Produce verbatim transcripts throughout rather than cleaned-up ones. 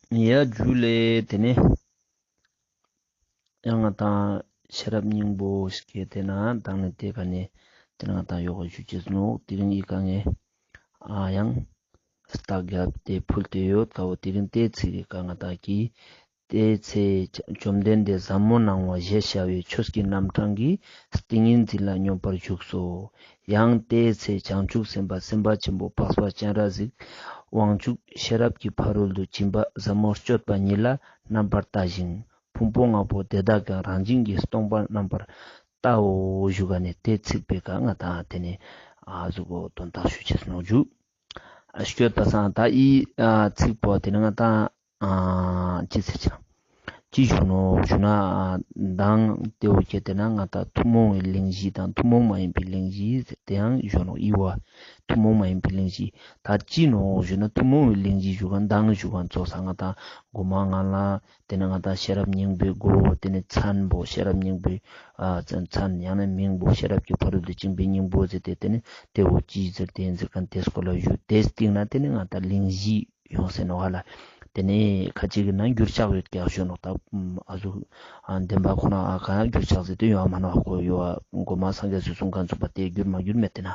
ཡ་ཇུ་ལེ། ཏེ་ནེ་ཡང་ང་ཏང་ཤེས་རབ་སྙིང་པོ་ཞིག་གི་ཏེ་ནེ་དང་ནེ་ཏེ་ཀ་ནེ་ཏེ་ནེ་ང་ཏང་ཡོག་ག་ཞུ་ཅེས་ནོག། ཏེ་རིང་ཨི་ཀ་ངེ་ཨ་ཡང་རྟགས་བརྒྱད་ཏེ་ཕུལ་ཏེ་ཡོད་ཀ་བོ། ཏེ་རིང་ཏེ་ཚིག་གི་ཀ་ང་ཏང་གི་དེའི་ཚེ་བཅོམ་ལྡན་འདས་ཟབ་མོ་སྣང་བ་ཞེས་བྱ་བའི་ཆོས་ཀྱི་རྣམ་གྲངས་ཀྱི་ཏིང་ངེ་འཛིན་ལ་སྙོམས་པར་ཞུགས་སོ། ཡང་དེའི་ཚེ་བྱང་ཆུབ་སེམས་དཔའ་སེམས་དཔའ་ཆེན་པོ་འཕགས་པ་སྤྱན་རས་གཟིགས་དབང་ཕྱུག་ཤེས་རབ་ཀྱི་ཕ་རོལ་ཏུ་ཕྱིན་པ་ཟབ་མོ་སྤྱོད་པ་ཉིད་ལ་རྣམ་པར་ལྟ་ཞིང་། ཕུང་པོ་ལྔ་པོ་དེ་དག་ཀྱང་རང་བཞིན་གྱིས་སྟོང་པར་རྣམ་པར་བལྟའོ་ཞུ་ག་ནེ་ཏེ་ཚིག་པོའི་ཀ་ང་ཏང་ཏེ་ནེ་ཨ་ཟུག་གོ་དོན་དག་ཞུ་ཅེས་ནོག་ཞུ། ཨ་སྐྱོད་པ་སང་ད་ཨི་ཨ་ཚིག་པོ་ཏེ་ནེ་ང་ཏང་ཨ་ཅི་ཟེར་ཅང་ཅི་ཞུ་ནོག་ཞུ་ན་ཨ་མདང་ཏེ་བོ་ཁྱེར་ཏེ་ན་ང་ཏང་ཐུན་མོང་བའི་གླེང་གཞི་དང་ཐུན་མོང་མ་ཡིན་པའི་གླེང་གཞི་ཟེར་ཏེ་ཡང་ཞུ་ནོག། ཨི་བོ་ཐུན་མོང་མ་ཡིན་པའི་གླེང་གཞི་ད་ཅི་ནོག་ཞུ་ན་ཐུན་མོང་བའི་གླེང་གཞི་ཞུ་ག་མདང་ཞུ་ག་ཙོགས་ས་ང་ཏང་གོ་མ་ང་ལ་ཏེ་ནེ་ང་ཏང་ཤེས་རབ་སྙིང་པོའི་སྒོ་ཏེ་ནེ་མཚན་པོ་ཤེས་རབ་སྙིང་པོའི་ཨ་མཚན་ཡང་ན་མིང་པོ་ཤེས་རབ་ཀྱི་ཕ་རོལ་ཏུ་ཕྱིན་པའི་སྙིང་པོ་ཟེར་ཏེ་ཏེ་ནེ་ཏེ་བོ་ཅི་ཟེར་ཏེ་ཟེར་ཁན་ཏེ་སྐོར་ལ་ཞུ། ཏེའི་སྟིང་ནེ་ཏེ་ནེ་ང་ཏང་གླེང་གཞི་ཡོང་ཟེར་ནོག་ཧ་ལ། ཏེ་ནེ་ཁ་ཅིག་གི་ནང་འགྱུར་ཕྱག་ཡོད་ཀྱག་ཞུ་ནོག། ད་ཨ་ཟུག་ཨ་བདེན་པ་ཁོ་ན་ཨ་ག་འགྱུར་ཕྱག་ཟེར་ཏེ་ཡོང་མ་ནོག་ཧ་གོ་ཡོད། གོ་མ་སངས་རྒྱས་སི་གསུང་ཁན་ཚུག་པ་ཏེ་འགྱུར་མ་འགྱུར་མེད་ཏེ་ན།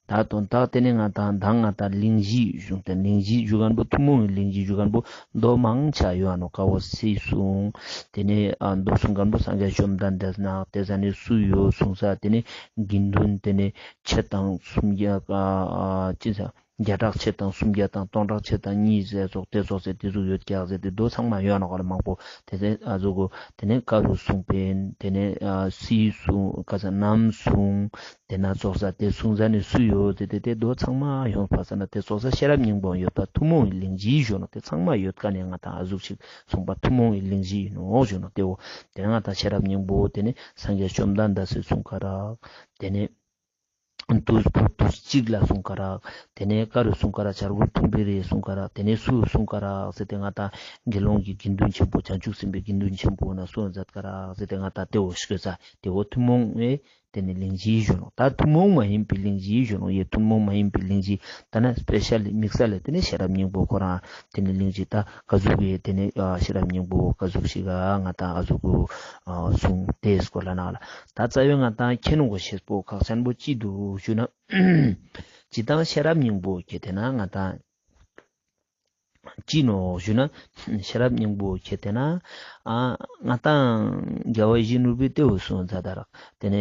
ད་དོན་དག་ཏེ་ནེ་ང་ཏང་མདང་ང་ཏང་གླེང་གཞི་ཞུ་ཏེ་གླེང་གཞི་ཞུ་ཁན་པོ་ཐུན་མོང་གི་གླེང་གཞི་ཞུ་ཁན་པོ་མདོ་མང་ཆེ་ཡོད་ནོག། ཀ་བོ་སུས་གསུངས། ཏེ་ནེ་ཨ་མདོ་གསུང་ཁན་པོ་སངས་རྒྱས་བཅོམ་ལྡན་འདས་ན་ཏེ་ཟ་ནེ་སུ་ཡོད་གསུངས་ས། ཏེ་ནེ་དགེ་འདུན་ཏེ་ནེ་ཕྱེད་དང་སུམ་བརྒྱ་ཨ་ཅི་ཟེར་བརྒྱ་ཕྲག་ཕྱེད་དང་སུམ་བརྒྱ་དང་སྟོང་ཕྲག་ཕྱེད་དང་གཉིས་ཟེར་ཙོགས་ཏེ་ཙོགས་ཟེར་ཏེ་ཟུག་ཡོད་ཀྱག་ཟེར་ཏེ་མདོ་ཚང་མ་ཡོད་ནོག་ལ་མང་པོ། ཏེ་ཟེར་ཨ་ཟུག་གོ་ཏེ་ནེ་ཀ་རུ་གསུངས་པིན། ཏེ་ནེ་ཨ་སུས་གསུངས་ཀ་ཟ་ནམ་གསུངས། ཏེ་ན་ཙོགས་ས་ཏེ་གསུངས་ས་ནེ་སུ་ཡོད་ཟེར་ཏེ་ཏེ་མདོ་ཚང་མ་ཡོང་པ་ས་ན་ཏེ་ཙོགས་ས་ཤེས་རབ་སྙིང་པོ་ཡོད་པ་ཐུན་མོང་བའི་གླེང་གཞི་ཞུ་ནོག། ཏེ་ཚང་མ་ཡོད་ཀ་ནེ་ང་ཏང་ཨ་ཟུག་ཞིག་གསུངས་པ་ཐུན་མོང་བའི་གླེང་གཞི་ཡིན་ནོག་ཞུ་ནོག། ཏེ་བོ་ཏེ་ང་ཏང་ཤེས་རབ་སྙིང་པོ་ཏེ་ནེ་སངས་རྒྱས་བཅོམ་ལྡན་འདས་སི་གསུང་ཁ་རག། ཏེ་ནེ་དུས་པོ་དུས་གཅིག་ལ་གསུང་ཁ་རག། ཏེ་ནེ་ཀ་རུ་གསུང་ཁ་རག། བྱ་རྒོད་ཕུང་པོའི་རིའི་གསུང་ཁ་རག། ཏེ་ནེ་སུ་གསུང་ཁ་རག་ཟེར་ཏེ་ང་ཏང་དགེ་སློང་གི་དགེ་འདུན་ཆེན་པོ་བྱང་ཆུབ་སེམས་དཔའི་དགེ་འདུན་ཆེན་པོ་ན་གསུང་མཛད་ཁ་རག་ཟེར་ཏེ་ང་ཏང་ཏེ་བོ་ཤོད་ས་ཏེ་བོ་ཐུན་མོང་བའི་ཏེ་ནེ་གླེང་གཞི་ཞུ་ནོག། ད་ཐུན་མོང་མ་ཡིན་པའི་གླེང་གཞི་ཞུ་ནོག། ཡེ་ཐུན་མོང་མ་ཡིན་པའི་གླེང་གཞི་ད་ན་སྤེ་ཤལ་དམིགས་བསལ་ལ་ཏེ་ནེ་ཤེས་རབ་སྙིང་པོ་ཁོ་རང་ཏེ་ནེ་གླེང་གཞི་ད་ཀ་ཟུག་གི་ཏེ་ནེ་ཨ་ཤེས་རབ་སྙིང་པོ་ཀ་ཟུག་ཞིག་ག་ང་ཏང་ཨ་ཟུག་གུ་ཨ་གསུངས་ཏེ་སྐོར་ལ་ནང་ལ་ད་རྩ་བའི་ང་ཏང་ཁྱེད་ནོ་གོ་ཤེས་པོ་ཁག་ཆེན་པོ་ཅི་འདུག་ཞུ་ན། ཅི་ཏང་ཤེས་རབ་སྙིང་པོ་ཁྱེད་དེ་ན་ང་ཏང་ཅི་ནོག་ཞུ་ན། ཤེས་རབ་སྙིང་པོ་ཁྱེད་དེ་ན་ཨ་ང་ཏང་རྒྱལ་བ་ཡིད་བཞིན་ནོར་བུས་ཏེ་བོ་གསུངས་མཛད་ད་རག། ཏེ་ནེ་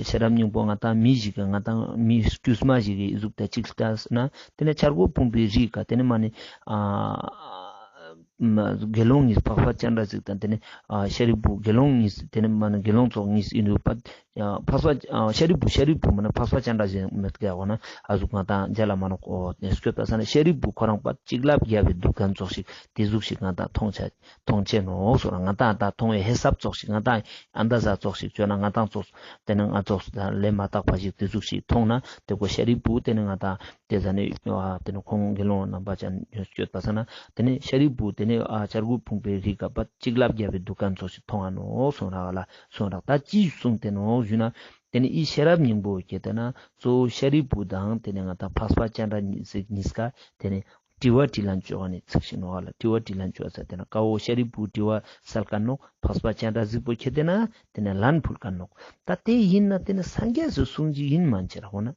ཤེས་རབ་སྙིང་པོ་ང་ཏང་མི་ཞིག་གི་ང་ཏང་མི་དཀྱུས་མ་ཞིག་གི་གཟུགས་ཏེ་ཅིག་ལྟས་ན་ཏེ་ནེ་བྱ་རྒོད་ཕུང་པོའི་རིའི་ཀ་ཏེ་ནེ་མ་ནེ་ཨ་དགེ་སློང་གཉིས་འཕགས་པ་སྤྱན་རས་གཟིགས་དང་ཏེ་ནེ་ཨ་ཤཱ་རིའི་བུ་དགེ་སློང་གཉིས་ཏེ་ནེ་མ་ནེ་དགེ་སློང་ཚོགས་གཉིས་ཡིན་དུས་པ་འཕགས་པ་ཨ་ཤཱ་རིའི་བུ་ཤཱ་རིའི་བུ་མ་ནེ་འཕགས་པ་སྤྱན་རས་གཟིགས་མེད་ཀྱག་འོ་ན་ཨ་ཟུག་ང་ཏང་མཇལ་ལ་མ་ནོག་གོ། ཏེ་སྐྱོད་པ་ས་ན་ཤཱ་རིའི་བུ་ཁོ་རང་པ་གཅིག་ལབ་རྒྱབ་པའི་འདུག་ག་ཙོགས་ཤིག་ཏེ་ཟུག་ཤིག་ང་ཏང་མཐོང་ཆ་མཐོང་ཆེ་ནོག་སོ་ར་ང་ཏང་ད་མཐོང་བའི་ཧེ་སབ་ཙོགས་ཤིག་ང་ཏང་ཨན་ད་ཟ་ཙོགས་ཤིག་ཅོ་ན་ང་ཏང་ཙོགས་ཏེ་ནེ་ང་ཙོགས་ལས་མ་དག་པ་ཞིག་ཏེ་ཟུག་ཤིག་མཐོང་ན་ཏེ་གོ་ཤཱ་རིའི་བུ་ཏེ་ནེ་ང་ཏང་ཏེ་ཟ་ནེ་ཨ་ཏེ་ནེ་ཁོང་དགེ་སློང་རྣམ་པ་ཅན་སྐྱོད་པ་ས་ན་ཏེ་ནེ་ཤཱ་རིའི་བུ་ཏེ་ནེ་ཨ་བྱ་རྒོད་ཕུང་པོའི་རིའི་ཀ་པ་གཅིག་ལབ་རྒྱབ་པའི་འདུག་ག་ཙོགས་ཤིག་མཐོང་ང་ནོག་སོང་རག་ལ་སོང་རག། ད་ཅི་གསུངས་ཏེ་ནོག་ཞུ་ན་ཏེ་ནེ་ཨི་ཤེས་རབ་སྙིང་པོ་ཁྱེད་དེ་ན་གཙོ་བོ་ཤཱ་རིའི་བུ་དང་ཏེ་ནེ་ང་ཏང་འཕགས་པ་སྤྱན་རས་གཟིགས་གཉིས་ཀ་ཏེ་ནེ་དྲི་བ་དྲིས་ལན་ཅོ་ག་ནེ་ཚིག་ཤིག་ནོག་ལ། དྲི་བ་དྲིས་ལན་ཅོ་ས་ཏེ་ན་ཀ་བོ་ཤཱ་རིའི་བུ་དྲི་བ་སལ་ཁན་ནོག། འཕགས་པ་སྤྱན་རས་གཟིགས་པོ་ཁྱེད་དེ་ན་ཏེ་ནེ་ལན་ཕུལ་ཁན་ནོག། ད་ཏེ་ཡིན་ན་ཏེ་ནེ་སངས་རྒྱས་སི་གསུང་གི་ཡིན་མན་ཆེ་ར་འོ་ན།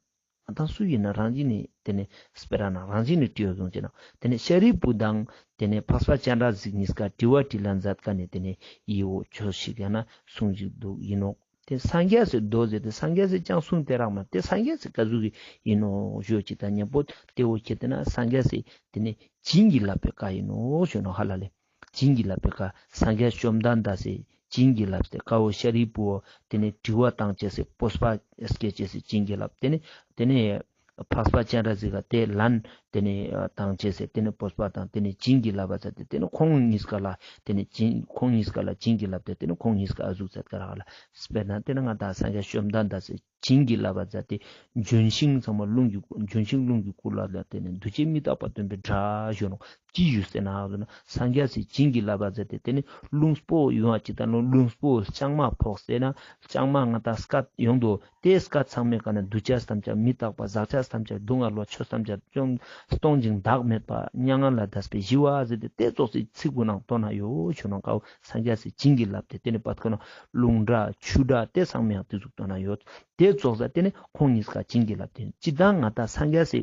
ང་ཏང་སུ་ཡིན་ན་རང་བཞིན་ནི་ཏེ་ནེ་སྤེ་ར་ན་རང་བཞིན་ནི་དྲི་བ་གསུངས་ཅེ་ན་ཏེ་ནེ་ཤཱ་རིའི་བུ་དང་ཏེ་ནེ་འཕགས་པ་སྤྱན་རས་གཟིགས་གཉིས་ཀ་དྲི་བ་དྲིས་ལན་མཛད་ཁན་ནི་ཏེ་ནེ་ཡི་བོ་ཆོས་ཤིག་ཡང་ན་གསུང་ཞིག་འདུག་ཡིན་ནོག། ཏེ་སངས་རྒྱས་སི་མདོ་ཟེར་ཏེ་སངས་རྒྱས་སི་ཅང་གསུང་ཏེ་རག་མ་ཏེ་སངས་རྒྱས་སི་ཀ་ཟུག་གི་ཡིན་ནོག་ཞུ་ཅི་ད་ཉམ་པོ་ཏེ་བོ་ཁྱེད་དེ་ན་སངས་རྒྱས་སི་ཏེ་ནེ་བྱིན་གྱིས་བརླབས་པའི་བཀའ་ཡིན་ནོག་ཞུ་ནོག་ཧ་ལ་ལེ། བྱིན་གྱིས་བརླབས་པའི་བཀའ་སངས་རྒྱས་བཅོམ་ལྡན་འདས་སི་བྱིན་གྱིས་བརླབས་ཏེ་ཀ་བོ་ཤཱ་རིའི་བུ་ཏེ་ནེ་དྲི་བ་བཏང་ཅེས་སི་སྤོབས་པ་སྐྱེ་ཅེས་སི་བྱིན་གྱིས་བརླབས་ཏེ་ནེ་ཏེ་ནེ་འཕགས་པ་སྤྱན་རས་གཟིགས་ཀ་ཏེ་ལན་ཏེ་ནེ་བཏང་ཅེས་སི་ཏེ་ནེ་སྤོབས་པ་དང་ཏེ་ནེ་བྱིན་གྱིས་བརླབས་པ་ཟེར་ཏེ་ཏེ་ནེ་ཁོང་གཉིས་ཀ་ལ་ཏེ་ནེ་བྱིན་ཁོང་གཉིས་ཀ་ལ་བྱིན་གྱིས་བརླབས་ཏེ་ཏེ་ནེ་ཁོང་གཉིས་ཀ་ཨ་ཟུག་ཟེར་ཀ་རག་ལ། སྤེར་ན་ཏེ་ནེ་ང་ཏང་སངས་རྒྱས་བཅོམ་ལྡན་འདས་སི་བྱིན་གྱིས་བརླབས་པ་ཟེར་ཏེ་ལྗོན་ཤིང་ཚང་མ་རླུང་གི་ལྗོན་ཤིང་རླུང་གི་སྐུ་ལ་ལ་ཏེ་ནེ་འདུ་བྱེད་མི་རྟག་པ་སྟོན་པའི་སྒྲ་ཞུ་ནོག། ཅི་ཞུ་ཟེར་ན་ཟེར་ན་སངས་རྒྱས་སི་བྱིན་གྱིས་བརླབས་པ་ཟེར་ཏེ་ཏེ་ནེ་རླུང་པོ་ཡོང་བ་ཅི་ལྟར་ནོ་རླུང་པོ་ལྕང་མ་ཕོག་ཟེར་ན་ལྕང་མ་ང་ཏང་སྐད་ཡོང་དོ། ཏེ་སྐད་ཚང་མའི་ཀ་ནེ་འདུ་བྱེད་ཐམས་ཅད་མི་རྟག་པ་ཟག་བཅས་ཐམས་ཅད་སྡུག་བསྔལ་བ་ཆོས་ཐམས་ཅད་བཅོམ་ སྟོང་ཞིང་བདག་མེད་པ། མྱ་ངན་ལས་འདས་པའི་ཞི་བ་ཟེར་ཏེ་དེ་ཙོགས་སི་ཚིག་གུན་ནང་སྟོན་ན་ཡོད་ཞུ་ནོག། ཀ་བོ་སངས་རྒྱས་སི་བྱིན་གྱིས་བརླབས་ཏེ་དེ་ནེ་པད་ཁོ་ན་ལུང་སྒྲ་ཆོས་སྒྲ་དེ་ཚང་མའི་ཡང་དེ་ཟུག་སྟོན་ན་ཡོད། དེ་ཙོགས་ས་དེ་ནེ་ཁོང་ཉིས་ཀ་བྱིན་གྱིས་བརླབས་ཏེ་ཅི་ད་ང་ཏང་སངས་རྒྱས་སི་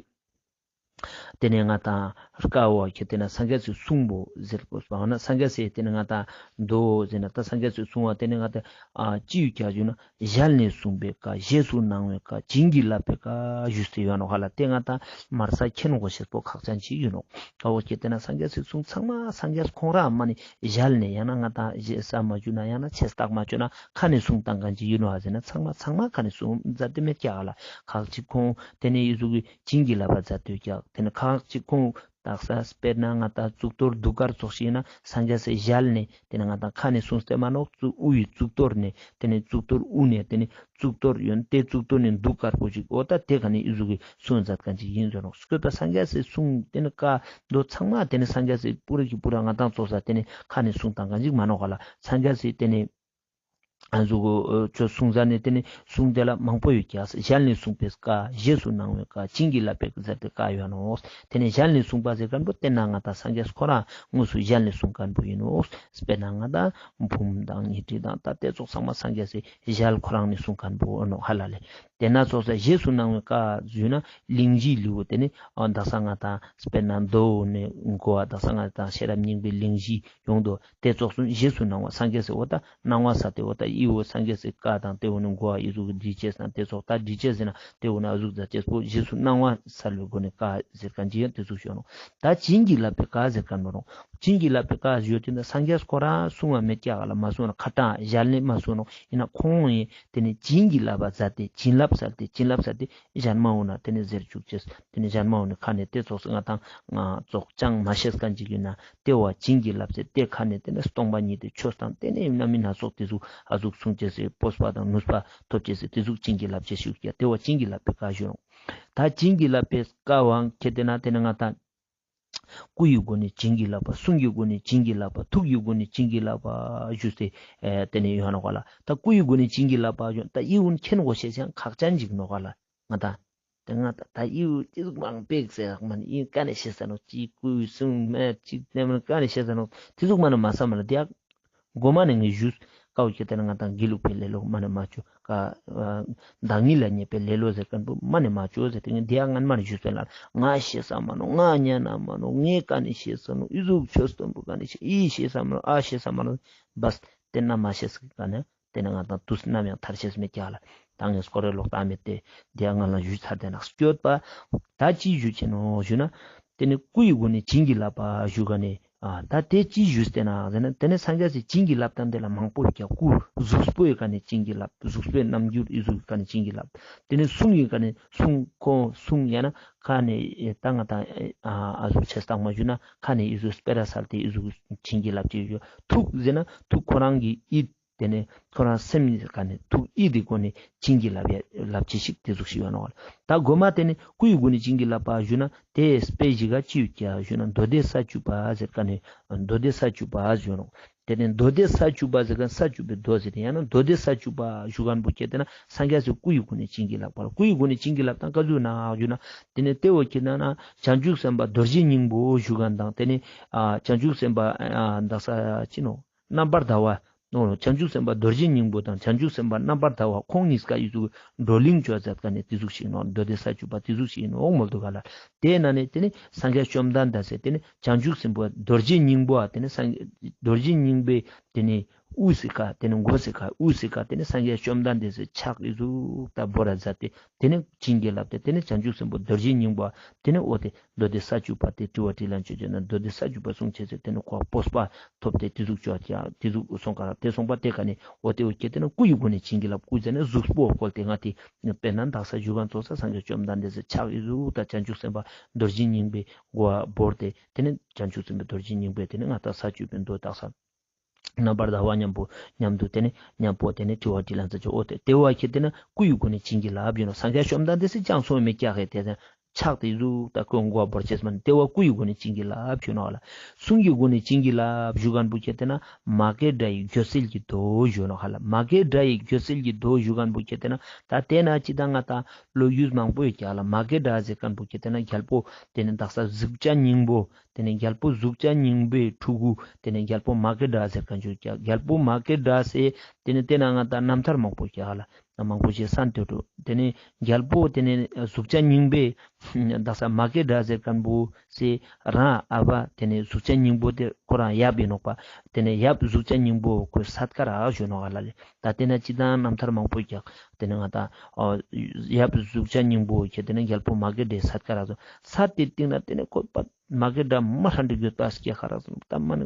དེ་ནེ་ང་ཏང་ཀ་བོ་ཁྱེད་དེ་ན་སངས་རྒྱས་སི་གསུང་པོ་ཟེར་དགོས་པ་ན་སངས་རྒྱས་སི་དེ་ནེ་ང་ཏང་མདོ་ཟེར་ན་ད་སངས་རྒྱས་སི་གསུང་བ་དེ་ནེ་ང་ཏང་ཨ་ཅི་ཡོད་ཀྱག་ཞུ་ན་ཞལ་ནས་གསུངས་པའི་བཀའ། རྗེས་སུ་གནང་བའི་བཀའ། བྱིན་གྱིས་བརླབས་པའི་བཀའ་ཞུས་ཏེ་ཡོད་ནོག་ཧ་ལ། དེ་ང་ཏང་མར་ས་མཁྱེན་དགོས་ཤེས་པོ་ཁག་ཅན་ཅིག་ཡོད་ནོག། ཀ་བོ་ཁྱེད་དེ་ན་སངས་རྒྱས་སི་གསུང་ཚང་མ་སངས་རྒྱས་ཁོང་རང་མ་ནེ་ཞལ་ནེ་ཡང་ན་ང་ཏང་ཞེ་ས་མ་ཞུ་ན་ཡང་ན་ཆེ་སྟག་མ་ཞུ་ན་ཁ་ནེ་གསུང་བཏང་མཁན་ཅིག་ཡོད་ནོག་ཧ་ཟེར་ན་ཚང་མ་ཚང་མ་ཁ་ནེ་གསུང་མཛད་དེ་མེད་ཀྱག་ཧ་ལ། ཁག་ཅིག་ཁོང་དེ་ནེ་ཡི་ཟུག་གི་བྱིན་གྱིས་བརླབས་པ་མཛད་དེ་ཀྱག། དེ་ནེ་ཁག་ཅིག་ཁོང་དག་ས་དཔེར་ན་ང་ཏང་གཙུག་ཏོར་གདུགས་དཀར་ཙོགས་ཤིག་ཡིན་ན་སངས་རྒྱས་སི་ཞལ་ནེ་དེ་ནེ་ང་ཏང་ཁ་ནེ་གསུངས་ཏེ་མ་ནོག། གཙུག་དབུ་ཡི་གཙུག་ཏོར་ནེ་དེ་ནེ་གཙུག་ཏོར་དབུ་ནེ་དེ་ནེ་གཙུག་ཏོར་ཡོན་ཏན་གཙུག་ཏོར་ནེ་གདུགས་དཀར་པོ་ཅིག་འོ་ད་དེ་ཁ་ནེ་ཡི་ཟུག་གི་གསུངས་མཛད་མཁན་ཅིག་ཡིན་ཟེར་ནོག། སྐྱོད་པ་སངས་རྒྱས་སི་གསུང་དེ་ནེ་བཀའ་མདོ་ཚང་མ་དེ་ནེ་སངས་རྒྱས་སི་པུ་ར་གི་པུ་ར་ང་ཏང་ཙོགས་ས་དེ་ནེ་ཁ་ནེ་གསུངས་བཏང་མཁན་ཅིག་མ་ནོག་ག་ལ། སངས་རྒྱས་སི་དེ་ནེ་ཨ་ཟུག་གོ་ཆོས་གསུང་ས་ནེ་དེ་ནེ་གསུང་དེ་ལ་མང་པོ་ཡོད་ཀྱག། ཞལ་ནས་གསུངས་པའི་བཀའ། རྗེས་སུ་གནང་བའི་བཀའ། བྱིན་གྱིས་བརླབས་པའི་ཟེར་ཏེ་བཀའ་ཡོད་ནོག། དེ་ནེ་ཞལ་ནས་གསུངས་པ་ཟེར་མཁན་པོ་དེ་ན་ང་ཏང་སངས་རྒྱས་ཁོ་རང་དངོས་སུ་ཞལ་ནེ་གསུངས་མཁན་པོ་ཡིན་ནོག། དཔེར་ན་ང་ཏང་འབུམ་དང་ཉི་ཁྲི་དང་ད་དེ་ཙོགས་ཚང་མ་སངས་རྒྱས་སི་ཞལ་ཁོ་རང་ནེ་གསུངས་མཁན་པོ་ཡིན་ནོག་ཧ་ལ་ལེ། དེ་ན་ཙོགས་ས་རྗེས་སུ་གནང་བའི་བཀའ་ཞུས་ན་གླེང་གཞིའི་ལེའུ་དེ་ནེ་ཨ་དག་ས་ང་ཏང་དཔེར་ན་མདོ་ནེ་གོ་བ་དག་ས་ང་ཏང་ཤེས་རབ་སྙིང་པོའི་གླེང་གཞི་ཡོང་དོ། དེ་ཙོགས་སུ་རྗེས་སུ་གནང་བ་སངས་རྒྱས་སི་འོ་ད་གནང་བ་ས་དེ་འོ་ད་ཨི་བོ་སངས་རྒྱས་སི་བཀའ་དང་དེ་བོ་ནེ་གོ་བ་ཨི་ཟུག་གི་འདྲི་ཅེས་དང་དེ་ཙོགས་ད་འདྲི་ཅེས་ཟེར་ན་དེ་བོ་ནེ་ཨ་ཟུག་ཟེར་ཅེས་པོ་རྗེས་སུ་གནང་བ་ས་ལོའི་སྒོ་ནེ་བཀའ་ཟེར་མཁན་ཅིག་ཡང་དེ་ཟུག་ཞུ་ནོག། ད་བྱིན་གྱིས་བརླབས་པའི་བཀའ་ཟེར་མཁན་མ་ནོག། བྱིན་གྱིས་བརླབས་པའི་བཀའ་ཞུ་དེ་ན་སངས་རྒྱས་སྐོར་ར་གསུང་བ་མེད་ཀྱག་ལ་མ་གསུང་ན་ཁ་ཏང་ཞལ་ནེ་མ་གསུང་ནོག། ཡིན་ན་ཁོང་ཡིན་དེ་ནེ་བྱིན་གྱིས་བརླབས་པ་ཟེར་ཏེ་བྱིན་རླབས་ཟེར་ཏེ་བྱིན་རླབས་ཟེར་ཏེ་ཞན་མ་འོ་ན་དེ་ནེ་ཟེར་བཅུག་ཅེས། དེ་ནེ་ཞན་མ་འོ་ན་ཁ་ནེ་དེ་ཙོགས་སེ་ང་ཏང་ཙོགས་ཅང་མ་ཤེས་མཁན་ཅིག་ཡིན་ན་དེ་བོ་བྱིན་གྱིས་བརླབས་ཏེ་དེ་ཁ་ནེ་དེ་ནེ་སྟོང་པ་ཉིད་དེ་ཆོས་དང་དེ་ནེ་ཡིན་ན་མིན་ན་ཙོགས་དེ་ཟུག་ཨ་ཟུག་གསུང་ཅེས་སི་སྤོབས་པ་དང་ནུས་པ་ཐོབ་ཅེས་སི་དེ་ཟུག་བྱིན་གྱིས་བརླབས་ཅེས་ཞུ་ཀྱག། དེ་བོ་བྱིན་གྱིས་བརླབས་པའི་བཀའ་ཞུ་རུང་། ད་བྱིན་གྱིས་བརླབས་པའི་བཀའ་བོ་ཁྱེད་དེ་ན་དེ་ནེ་ང་ཏང་སྐུ་ཡི་སྒོ་ནས་བྱིན་གྱིས་བརླབས་པ། གསུང་གི་སྒོ་ནས་བྱིན་གྱིས་བརླབས་པ། ཐུགས་ཀྱི་སྒོ་ནས་བྱིན་གྱིས་བརླབས་པ་ཞུས་ཏེ་ཨེ་དེ་ནེ་ཡོང་ནོག་ག་ལ། ད་སྐུ་ཡི་སྒོ་ནས་བྱིན་གྱིས་བརླབས་པ་ཞུ་ད་ཨི་བོ་མཁྱེན་དགོས་ཤེས་ཀྱང་ཁག་ཅན་ཅིག་ནོག་ག་ལ། ང་ཏང་དེ་ང་ཏང་ད་ཨི་བོ་ཅི་ཟུག་མང་པོ་ཟེར་མ་ནི་ཨི་ཀ་ནེ་ཤེས་ས་ནོག། ཅི་སྐུ་གསུང་མེད་ཅི་དེ་མ་ནི་ཀ་ནེ་ཤེས་ས་ནོག། དེ་ཟུག་མ་ནི་མ་ས་མ་ལ་དེ་ཡག་གོ་མ་ནེ་ངས་ཞུས། ཀ་བོ་ཁྱེད་དེ་ན་ང་ཏང་དགེ་ལུགས་པའི་ལེ་ལོ་མ་ནེ་མ་ཅོ། ཀ་བདག་ཉིད་ལ་བརྙས་པའི་ལེ་ལོ་ཟེར་མཁན་པོ་མ་ནེ་མ་ཅོ་ཟེར་ཏེ་ངས་དེ་ཡང་ངན་མ་ནེ་ཞུས་པའི་ལ་ང་ཤེས་ས་མ་ནོག། ང་ཉན་ན་མ་ནོག། ངས་ཀ་ནེ་ཤེས་ས་ནོག། ཨི་ཟུག་ཆོས་སྟོན་པོ་ཀ་ནེ་ཤེས་ཨི་ཤེས་ས་མ་ནོག། ཨ་ཤེས་ས་མ་ནོག། བས་དེ་ན་མ་ཤེས་ཀ་ནེ་དེ་ནེ་ང་ཏང་དུས་ནམ་ཡང་ཐར་ཤེས་མེད་ཀྱག་ལ། ད་ངས་སྐོར་རེ་ལོག་ཏང་མེད་དེ་དེ་ཡང་ང་ལ་ཞུས་ཚར་དེ་ནག་སྐྱོད་པ། ད་ཅི་ཞུ་ཆེ་ནོག་ཞུ་ན། དེ་ནེ་སྐུ་ཡི་སྒོ་ནས་བྱིན་གྱིས་བརླབས་པ་ཞུ་ག་ནེ། ཨ་ད་དེ་ཅི་ཞུས་ཏེ་ན་ཟེར་ན་དེ་ནེ་སངས་རྒྱས་སི་བྱིན་གྱིས་བརླབས་སྟངས་དེ་ལ་མང་པོ་ཡོད་ཀྱག། སྐུ་གཟུགས་པོའི་ཀ་ནེ་བྱིན་གྱིས་བརླབས། གཟུགས་པོའི་རྣམ་འགྱུར་ཨི་ཟུག་གི་ཀ་ནེ་བྱིན་གྱིས་བརླབས། དེ་ནེ་གསུང་གི་ཀ་ནེ་གསུང་ཁོང་གསུང་ཡང་ན་ཁ་ནེ་ད་ང་ཏང་ཨ་ཨ་ཟུག་ཆེ་སྟག་མ་ཞུ་ན་ཁ་ནེ་ཨི་ཟུག་སྤེ་ར་སལ་ཏེ་ཨི་ཟུག་བྱིན་གྱིས་བརླབས་ཅེས་ཡོད། ཐུགས་ཟེར་ན་ཐུགས་ཁོ་རང་གི་ཡིད་དེ་ནེ་ཁོ་རང་སེམས་ཀ་ནེ་ཐུགས་ཡིད་དེ་སྒོ་ནེ་བྱིན་གྱིས་བརླབས་ཡ་བརླབས་ཅེས་ཤིག་དེ་ཟུག་ཤིག་ཡོད་ནོག་ལ། ད་གོ་མ་དེ་ནེ་སྐུ་ཡི་སྒོ་ནེ་བྱིན་གྱིས་བརླབས་པ་ཞུ་ན་དེ་དཔེ་གཞི་ག་ཅི་ཡོད་ཀྱག་ཞུ་ན་མདོ་སྡེ་ས་བཅུ་པ་ཟེར་ཀ་ནེ་མདོ་སྡེ་ས་བཅུ་པ་ཞུ་ནོག། དེ་ནེ་མདོ་སྡེ་ས་བཅུ་པ་ཟེར་ཀ་ནེ་ས་བཅུ་པའི་མདོ་ཟེར་ཏེ་ཡང་ན་མདོ་སྡེ་ས་བཅུ་པ་ཞུ་མཁན་པོ་ཁྱེད་དེ་ན་སངས་རྒྱས་སི་སྐུ་ཡི་སྒོ་ནེ་བྱིན་གྱིས་བརླབས་པ་ལ། སྐུ་ཡི་སྒོ་ནེ་བྱིན་གྱིས་བརླབས་སྟངས་ཀ་ཟུག་ན་ཞུ་ན་དེ་ནེ་དེ་བོ་ཁྱེད་དེ་ན་བྱང་ཆུབ་སེམས་དཔའ་རྡོ་རྗེ་སྙིང་པོ་ཞུ་མཁན་དང་དེ་ནེ་ཨ་བྱང་ཆུབ་སེམས་དཔའ་ཨ་དག་ས་ཅི་ནོག། རྣམ་པར་དག་པ། ཨོ་བྱང་ཆུབ་སེམས་དཔའ་རྡོ་རྗེ་སྙིང་པོ་དང་བྱང་ཆུབ་སེམས་དཔའ་རྣམ་པར་དག་པ་ཁོང་ཉིས་ཀ་ཡི་ཟུག་བགྲོ་གླེང་ཅོ་མཛད་ཀ་ནེ་དེ་ཟུག་ཤིག་ནོག། མདོ་སྡེ་ས་བཅུ་པ་དེ་ཟུག་ཤིག་ནོག་མོལ་དུག་ག་ལ། དེ་ན་ནེ་དེ་ནེ་སངས་རྒྱས་བཅོམ་ལྡན་འདས་སི་དེ་ནེ་བྱང་ཆུབ་སེམས་དཔའ་རྡོ་རྗེ་སྙིང་པོ་ཨ་དེ་ནེ་སངས་རྡོ་རྗེ་སྙིང་པོའི་དེ་ནེ་དབུ་སི་ཀ་དེ་ནེ་མགོ་སི་ཀ་དབུ་སི་ཀ་དེ་ནེ་སངས་རྒྱས་བཅོམ་ལྡན་འདས་སི་ཕྱག་ཡི་ཟུག་ད་བོར་ར་མཛད་དེ་དེ་ནེ་བྱིན་གྱིས་བརླབས་ཏེ་དེ་ནེ་བྱང་ཆུབ་སེམས་དཔའ་རྡོ་རྗེ་སྙིང་པོ་ཨ་དེ་ནེ་འོ་དེ། མདོ་སྡེ་ས་བཅུ་པ་དེ་དྲི་བ་དྲིས་ལན་ཅོ་ཅེས་ན་མདོ་སྡེ་ས་བཅུ་པ་གསུང་ཅེས་ཟེར་དེ་ནེ་ཁོ་སྤོབས་པ་ཐོབ་སྟེ་དེ་ཟུག་ཅོ་ཡ་དེ་ཟུག་སོང་ཀ་ར་དེ་སོང་པ་དེ་ཀ་ནེ་འོ་དེ་འོ་ཁྱེད་དེ་ན་སྐུ་ཡི་སྒོ་ནེ་བྱིན་གྱིས་བརླབས། སྐུ་ཟེར་ན་གཟུགས་པོ་བཀོལ་ཏེ་ང་དེ་དཔེར་ན་དག་ས་ཞུ་མཁན་ཙོགས་ས་སངས་རྒྱས་བཅོམ་ལྡན་འདས་སི་ཕྱག་ཡི་ཟུག་ད་བྱང་ཆུབ་སེམས་དཔའ་རྡོ་རྗེ་སྙིང་པོའི་མགོ་བ་བོར་ཏེ་དེ་ནེ་བྱང་ཆུབ་སེམས་དཔའ་རྡོ་རྗེ་སྙིང་པོའི་དེ་ནེ་ང་ད་ས་བཅུ་པའི་མདོ་དག་ས་རྣམ་པར་དག་པ་མཉམ་པོ་མཉམ་དུ་དེ་ནེ་མཉམ་པོ་དེ་ནེ་དྲི་བ་དྲིས་ལན་ཟེར་ཅོ་འོ་དེ་དེ་བོ་ཁྱེད་དེ་ན་སྐུ་ཡི་སྒོ་ནེ་བྱིན་གྱིས་བརླབས་ཡོད་ནོག། སངས་རྒྱས་བཅོམ་ལྡན་འདས་སི་ཅང་སོང་མེད་ཀྱག་གི་དེ་ཟེར། ཕྱག་ཏེ་ཟུག་ད་ཁོའི་མགོ་བོར་ཅེས་མན། ཏེ་བོ་སྐུ་ཡི་སྒོ་ནས་བྱིན་གྱིས་བརླབས་ཞུ་ནོག་ལ། གསུང་གི་སྒོ་ནས་བྱིན་གྱིས་བརླབས་ཞུ་ཁན་བོ་ཁྱེར་ཏེ་ན་མ་སྐྱེས་དགྲ་ཡི་སྐྱོ་སེལ་གྱི་མདོ་ཞུ་ནོག་ལ། མ་སྐྱེས་དགྲ་ཡི་སྐྱོ་སེལ་གྱི་མདོ་ཞུ་ཁན་བོ་ཁྱེར་ཏེ་ན་ད་ཏེ་ན་ཅི་ད་ང་ད་བློ་ཡུལ་མང་པོ་ཡོད་ཀྱག་ལ། མ་སྐྱེས་དགྲ་ཟེར་ཁན་བོ་ཁྱེར་ཏེ་ན་རྒྱལ་པོ་ཏེ་ནེ་དག་ས་གཟུགས་ཅན་སྙིང་པོ། ཏེ་ནེ་རྒྱལ་པོ་གཟུགས་ཅན་སྙིང་པོའི་ཕྲུ་གུ། ཏེ་ནེ་རྒྱལ་པོ་མ་སྐྱེས་དགྲ་ཟེར་ཁན་ཅིག་ཀྱག། རྒྱལ་པོ་མ་སྐྱེས་དགྲ་ཟེར་ཏེ་ནེ་ཏེ་ན་ང་ད་རྣམ་ཐར་མང་པོ་ཀྱག་ལ། མང་པོ་ཞིག་གསན་ཏེ་འདུག། ཏེ་ནེ་རྒྱལ་པོ་ཏེ་ནེ་གཟུགས་ཅན་སྙིང་པོའི་དག་ས་མ་སྐྱེས་དགྲ་ཟེར་ཁན་བོ་སེ་རང་ཨ་བ་ཏེ་ནེ་གཟུགས་ཅན་སྙིང་པོ་ཏེ་ཁོ་རང་ཡབ་ཨིན་ནོག་པ། ཏེ་ནེ་ཡབ་གཟུགས་ཅན་སྙིང་པོ་ཁོའི་སར་ཀ་རག་ཞུ་ནོག་ལ་ལེ། ད་ཏེ་ན་ཅི་ད་རྣམ་ཐར་མང་པོ་ཀྱག། ཏེ་ནེ་ང་ད་ཨ་ཡབ་གཟུགས་ཅན་སྙིང་པོ་ཁྱེར་ཏེ་ན་རྒྱལ་པོ་མ་སྐྱེས་དགྲའི་སར་ཀ་རག་སོང་། སར་ཏེ་སྟིང་ན་ཏེ་ནེ་ཁོ་པ་མ་སྐྱེས་དགྲ་མ་ཧྲན་ཏེ་འགྱོད་པ་སྐྱེ་ཁ་རག་སོང་། ད་མ་ནེ་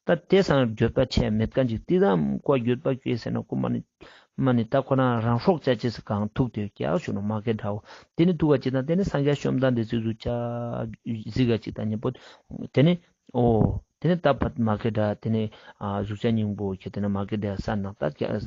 ད་ཏེ་སང་འགྱོད་པ་ཆེ་མེད་ཁན་ཅིག། ཏེ་ཙམ་ཁོ་འགྱོད་པ་སྐྱེ་ཟེར་ན་ཁོ་མ་ནེ་མ་ནེ་ད་ཁོ་རང་རང་སྲོག་བཅད་ཅེས་སི་གང་ཐུག་ཏེ་ཀྱག་ཞུ་ནོག་མ་སྐྱེས་དགྲ་བོ། ཏེ་ནེ་ཐུག་པ་ཅིག་དང་ཏེ་ནེ་སངས་རྒྱས་བཅོམ་ལྡན་འདས་སི་གཟུགས་ཅན་གཟིགས་ཀ་ཅིག་དང་ཉམ་པོ་ཏེ་ནེ་འོ། ཏེ་ནེ་ད་ཕར་མ་སྐྱེས་དགྲ་ཏེ་ནེ་ཨ་གཟུགས་ཅན་སྙིང་པོ་ཁྱེར་ཏེ་ན་མ་སྐྱེས་དགྲའི་སར་ནང་ད་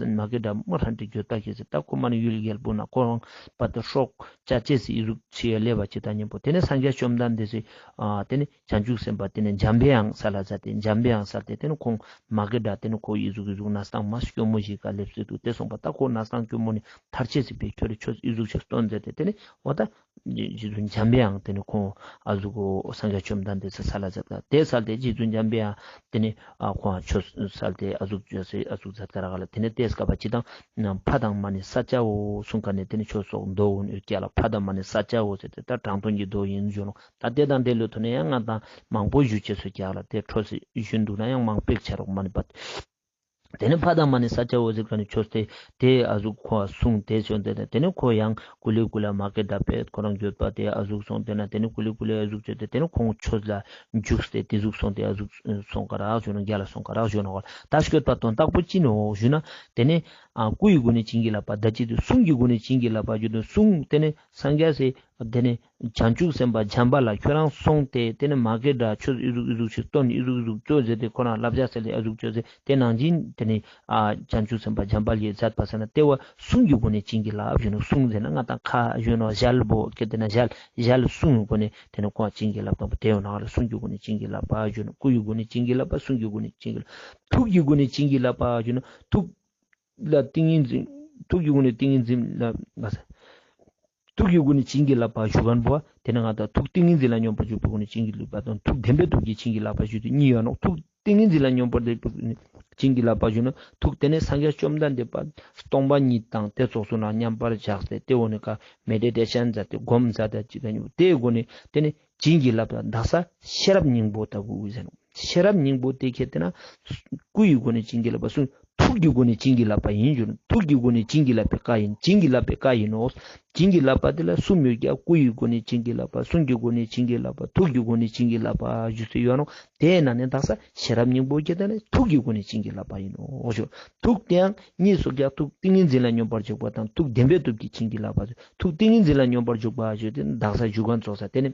མ་སྐྱེས་དགྲ་མ་ཧྲན་ཏེ་འགྱོད་པ་སྐྱེ་ཟེར། ད་ཁོ་མ་ནེ་ཡུལ་རྒྱལ་པོ་ན་ཁོ་རང་པ་ཏེ་སྲོག་བཅད་ཅེས་སི་གཟུགས་ཅིག་ལེབ་བ་ཅིག་དང་ཉམ་པོ་ཏེ་ནེ་སངས་རྒྱས་བཅོམ་ལྡན་འདས་སི་ཨ་ཏེ་ནེ་བྱང་ཆུབ་སེམས་དཔའ་ཏེ་ནེ་འཇམ་པའི་དབྱངས་སལ་ལ་མཛད་དེ་འཇམ་པའི་དབྱངས་སལ་ཏེ་ཏེ་ནེ་ཁོང་མ་སྐྱེས་དགྲ་ཏེ་ནེ་ཁོ་ཡི་གཟུགས་ཡི་གཟུགས་ན་སྟངས་མ་སྐྱོ་མོ་ཞིག་ག་ལེབ་སེ་འདུག། ཏེ་སོང་པ་ད་ཁོ་ན་སྟངས་སྐྱོ་མོ་ནེ་ཐར་ཅེས་སི་ཕི་ཁྱོད་རི་ཆོས་ཡི་གཟུགས་ཅིག་སྟོན་མཛད་དེ་ཏེ་ནེ་འོ་ད་རྗེ་བཙུན་འཇམ་པའི་དབྱངས་ཏེ་ནེ་ཁོང་ཨ་ཟུག་གོ་སངས་རྒྱས་བཅོམ་ལྡན་འདས་སི་སལ་ལ་མཛད་ད། ཏེ་སལ་ཏེ་རྗེ་བཙུན་འཇམ་པའི་དབྱངས་ཏེ་ནེ་ཨ་ཁོང་ཆོས་སལ་ཏེ་ཨ་ཟུག་ཅོས་སེ་ཨ་ཟུག་མཛད་ཀ་རག་ལ། ཏེ་ནེ་ཏེ་སྐབས་པ་ཅི་དང་ཕ་དང་མ་ནི་ས་སྐྱ་བོ་གསུངས་ཀ་ནེ་ཏེ་ནེ་ཆོས་སོགས་མདོ་འོ་ནི་ཡོད་ཀྱག་ལ། ཕ་དང་མ་ནི་ས་སྐྱ་བོ་ཟེར་ཏེ་ད་དྲང་དོན་གྱི་མདོ་ཨིན་ཞུ་ནོག། ད་ཏེ་དང་འབྲེལ་ལོ་ཐོག་ནེ་ཡང་ང་དང་མང་པོ་ཞུ་ཅེས་སུ་ཀྱག་ལ། ཏེ་འཕྲོ་སེ་ཞུན་འདུག་ན་ཡང་མང་པོ་ཆ་རོགས་མ་ནི་པ། ཏེ་ནེ་ཕ་དང་མ་ནི་ས་སྐྱ་བོ་ཟེར་ཁན་ནི་ཆོས་ཏེ་ཏེ་ཨ་ཟུག་ཁོ་གསུངས་ཏེ་ཞུན་ཏེ་ཏེ་ནེ་ཁོ་ཡང་ཀུ་ལེ་ཀུ་ལེ་མ་སྐྱེས་དགྲ་པེ་ཁོ་རང་འགྱོད་པ་ཏེ་ཨ་ཟུག་སོང་ཏེ་ན་ཏེ་ནེ་ཀུ་ལེ་ཀུ་ལེ་ཨ་ཟུག་ཅོས་ཏེ་ཏེ་ནེ་ཁོང་ཆོས་ལ་འཇུག་སྟེ་ཏེ་ཟུག་སོང་ཏེ་ཨ་ཟུག་སོང་ཀ་རག་ཞུ་ནོག། རྒྱལ་ལ་སོང་ཀ་རག་ཞུ་ནོག། ད་སྐྱོད་པ་དོན་དག་པོ་ཅི་ནོག་ཞུ་ན་ཏེ་ནེ་ཨ་སྐུ་ཡི་སྒོ་ནས་བྱིན་གྱིས་བརླབས་པ་ད་ཅི་ཏེ་གསུང་གི་སྒོ་ནས་བྱིན་གྱིས་བརླབས་པ་ཞུ་ནོག། གསུང་ཏེ་ནེ་སངས་རྒྱས་སི་ཏེ་ནེ་བྱང་ཆུབ་སེམས་དཔའ་འཇམ་པ་ལ་ཁྱོད་རང་སོང་སྟེ་ཏེ་ནེ་མ་སྐྱེས་དགྲ་ཆོས་ཨི་ཟུག་ཨི་ཟུག་ཅིག་སྟོན་ཨི་ཟུག་ཨི་ཟུག་ཅོས་ཟེར་ཏེ་ཁོ་རང་བསླབ་བྱ་སལ་ཏེ་ཨ་ཟུག་ཅོས་ཟེར་ཏེ་ནང་བཞིན་ཏེ་ནེ་ཨ་བྱང་ཆུབ་སེམས་དཔའ་འཇམ་པ་ལ་མཛད་པ་ཟེར་ན་ཏེ་བོ་གསུང་གི་སྒོ་ནས་བྱིན་གྱིས་བརླབས་ཞུ་ནོག། གསུང་ཟེར་ན་ང་དང་ཁ་ཞུ་ནོག་ཞལ་བོ་ཁྱེར་ཏེ་ན་ཞལ་ཞལ་གསུང་གི་སྒོ་ནས་ཏེ་ནེ་ཁོང་བྱིན་གྱིས་བརླབས་དང་པོ་ཏེ་ཡོང་ན་གསུང་གི་སྒོ་ནས་བྱིན་གྱིས་བརླབས་པ་ཞུ་ནོག། སྐུ་ཡི་སྒོ་ནས་བྱིན་གྱིས་བརླབས་པ་གསུང་གི་སྒོ་ནས་བྱིན་གྱིས་བརླབས་ཐུགས་ཀྱི་སྒོ་ནས་བྱིན་གྱིས་བརླབས་པ་ཞུ་ནོག། ཐུགས་ལ་ཏིང་ངེ་འཛིན་ཐུགས་ཀྱི་སྒོ་ནས་ཏིང་ངེ་འཛིན་ལ་ང་ས། ཐུགས་ཀྱི་སྒོ་ནས་བྱིན་གྱིས་བརླབས་པ་ཞུ་ཁན་བོ་ཏེ་ནེ་ང་དང་ཐུགས་ཏིང་ངེ་འཛིན་ལ་སྙོམས་པར་འཇུག་པའི་སྒོ་ནས་བྱིན་གྱིས་བརླབས་པ་དང་ཐུགས་བདེན་པའི་སྟོབས་ཀྱིས་བྱིན་གྱིས་བརླབས་པ་ཞུ་དུས་གཉིས་ཡོད་ནོག། ཐུགས་ཏིང་ངེ་འཛིན་ལ་སྙོམས་པར་འཇུག་པའི་སྒོ་ནས་བྱིན་གྱིས་བརླབས་པ་ཞུ་ན་ཐུགས་ཏེ་ནེ་སངས་རྒྱས་བཅོམ་ལྡན་འདས་པ་སྟོང་པ་ཉིད་དང་ཏེ་ཙོགས་སུ་ན་མཉམ་པར་བཞག་སྟེ་ཏེ་འོ་ནི་ཀ་མེ་ཌི་ཊེ་ཤན་མཛད་དེ་སྒོམ་མཛད་དེ་ཅི་ད་ཉུ་ཏེའི་སྒོ་ནས་ཏེ་ནེ་བྱིན་གྱིས་བརླབས་པ་དག་ས་ཤེས་རབ་སྙིང་པོ་ལྟ་བུ་ཟེར་ནོག། ཤེས་རབ་སྙིང་པོ་ཏེ་ཁྱེར་ཏེ་ན་སྐུ་ཡི་སྒོ་ནས་བྱིན་གྱིས་བརླབས་པ་གསུང་། ཐུགས་ཀྱི་སྒོ་ནས་བྱིན་གྱིས་བརླབས་པ་ཨིན་ཞུ་ནོག། ཐུགས་ཀྱི་སྒོ་ནས་བྱིན་གྱིས་བརླབས་པའི་བཀའ་ཨིན། བྱིན་གྱིས་བརླབས་པའི་བཀའ་ཨིན་ནོག། བྱིན་གྱིས་བརླབས་པ་ཏེ་ལ་གསུམ་ཡོད་ཀྱག། སྐུ་ཡི་སྒོ་ནས་བྱིན་གྱིས་བརླབས་པ། གསུང་གི་སྒོ་ནས་བྱིན་གྱིས་བརླབས་པ། ཐུགས་ཀྱི་སྒོ་ནས་བྱིན་གྱིས་བརླབས་པ་ཞུ་སྟེ་ཡོད་ནོག། ཏེའི་ནང་ནས་དག་ས་ཤེས་རབ་སྙིང་པོ་ཁྱེར་ཏེ་ན་ཐུགས་ཀྱི་སྒོ་ནས་བྱིན་གྱིས་བརླབས་པ་ཨིན་ནོག་ཞུ། ཐུགས་ཏེའང་གཉིས་སུ་ཀྱག། ཐུགས་ཏིང་ངེ་འཛིན་ལ་སྙོམས་པར་འཇུག་པ་དང་ཐུགས་བདེན་པའི་སྟོབས་ཀྱིས་བྱིན་གྱིས་བརླབས་པ། ཐུགས་ཏིང་ངེ་འཛིན་ལ་སྙོམས་པར་འཇུག་པ་ཞུ་སྟེ་དག་ས་ཞུ་ཁན་ཙོགས་ས་ཏེ་ནེ།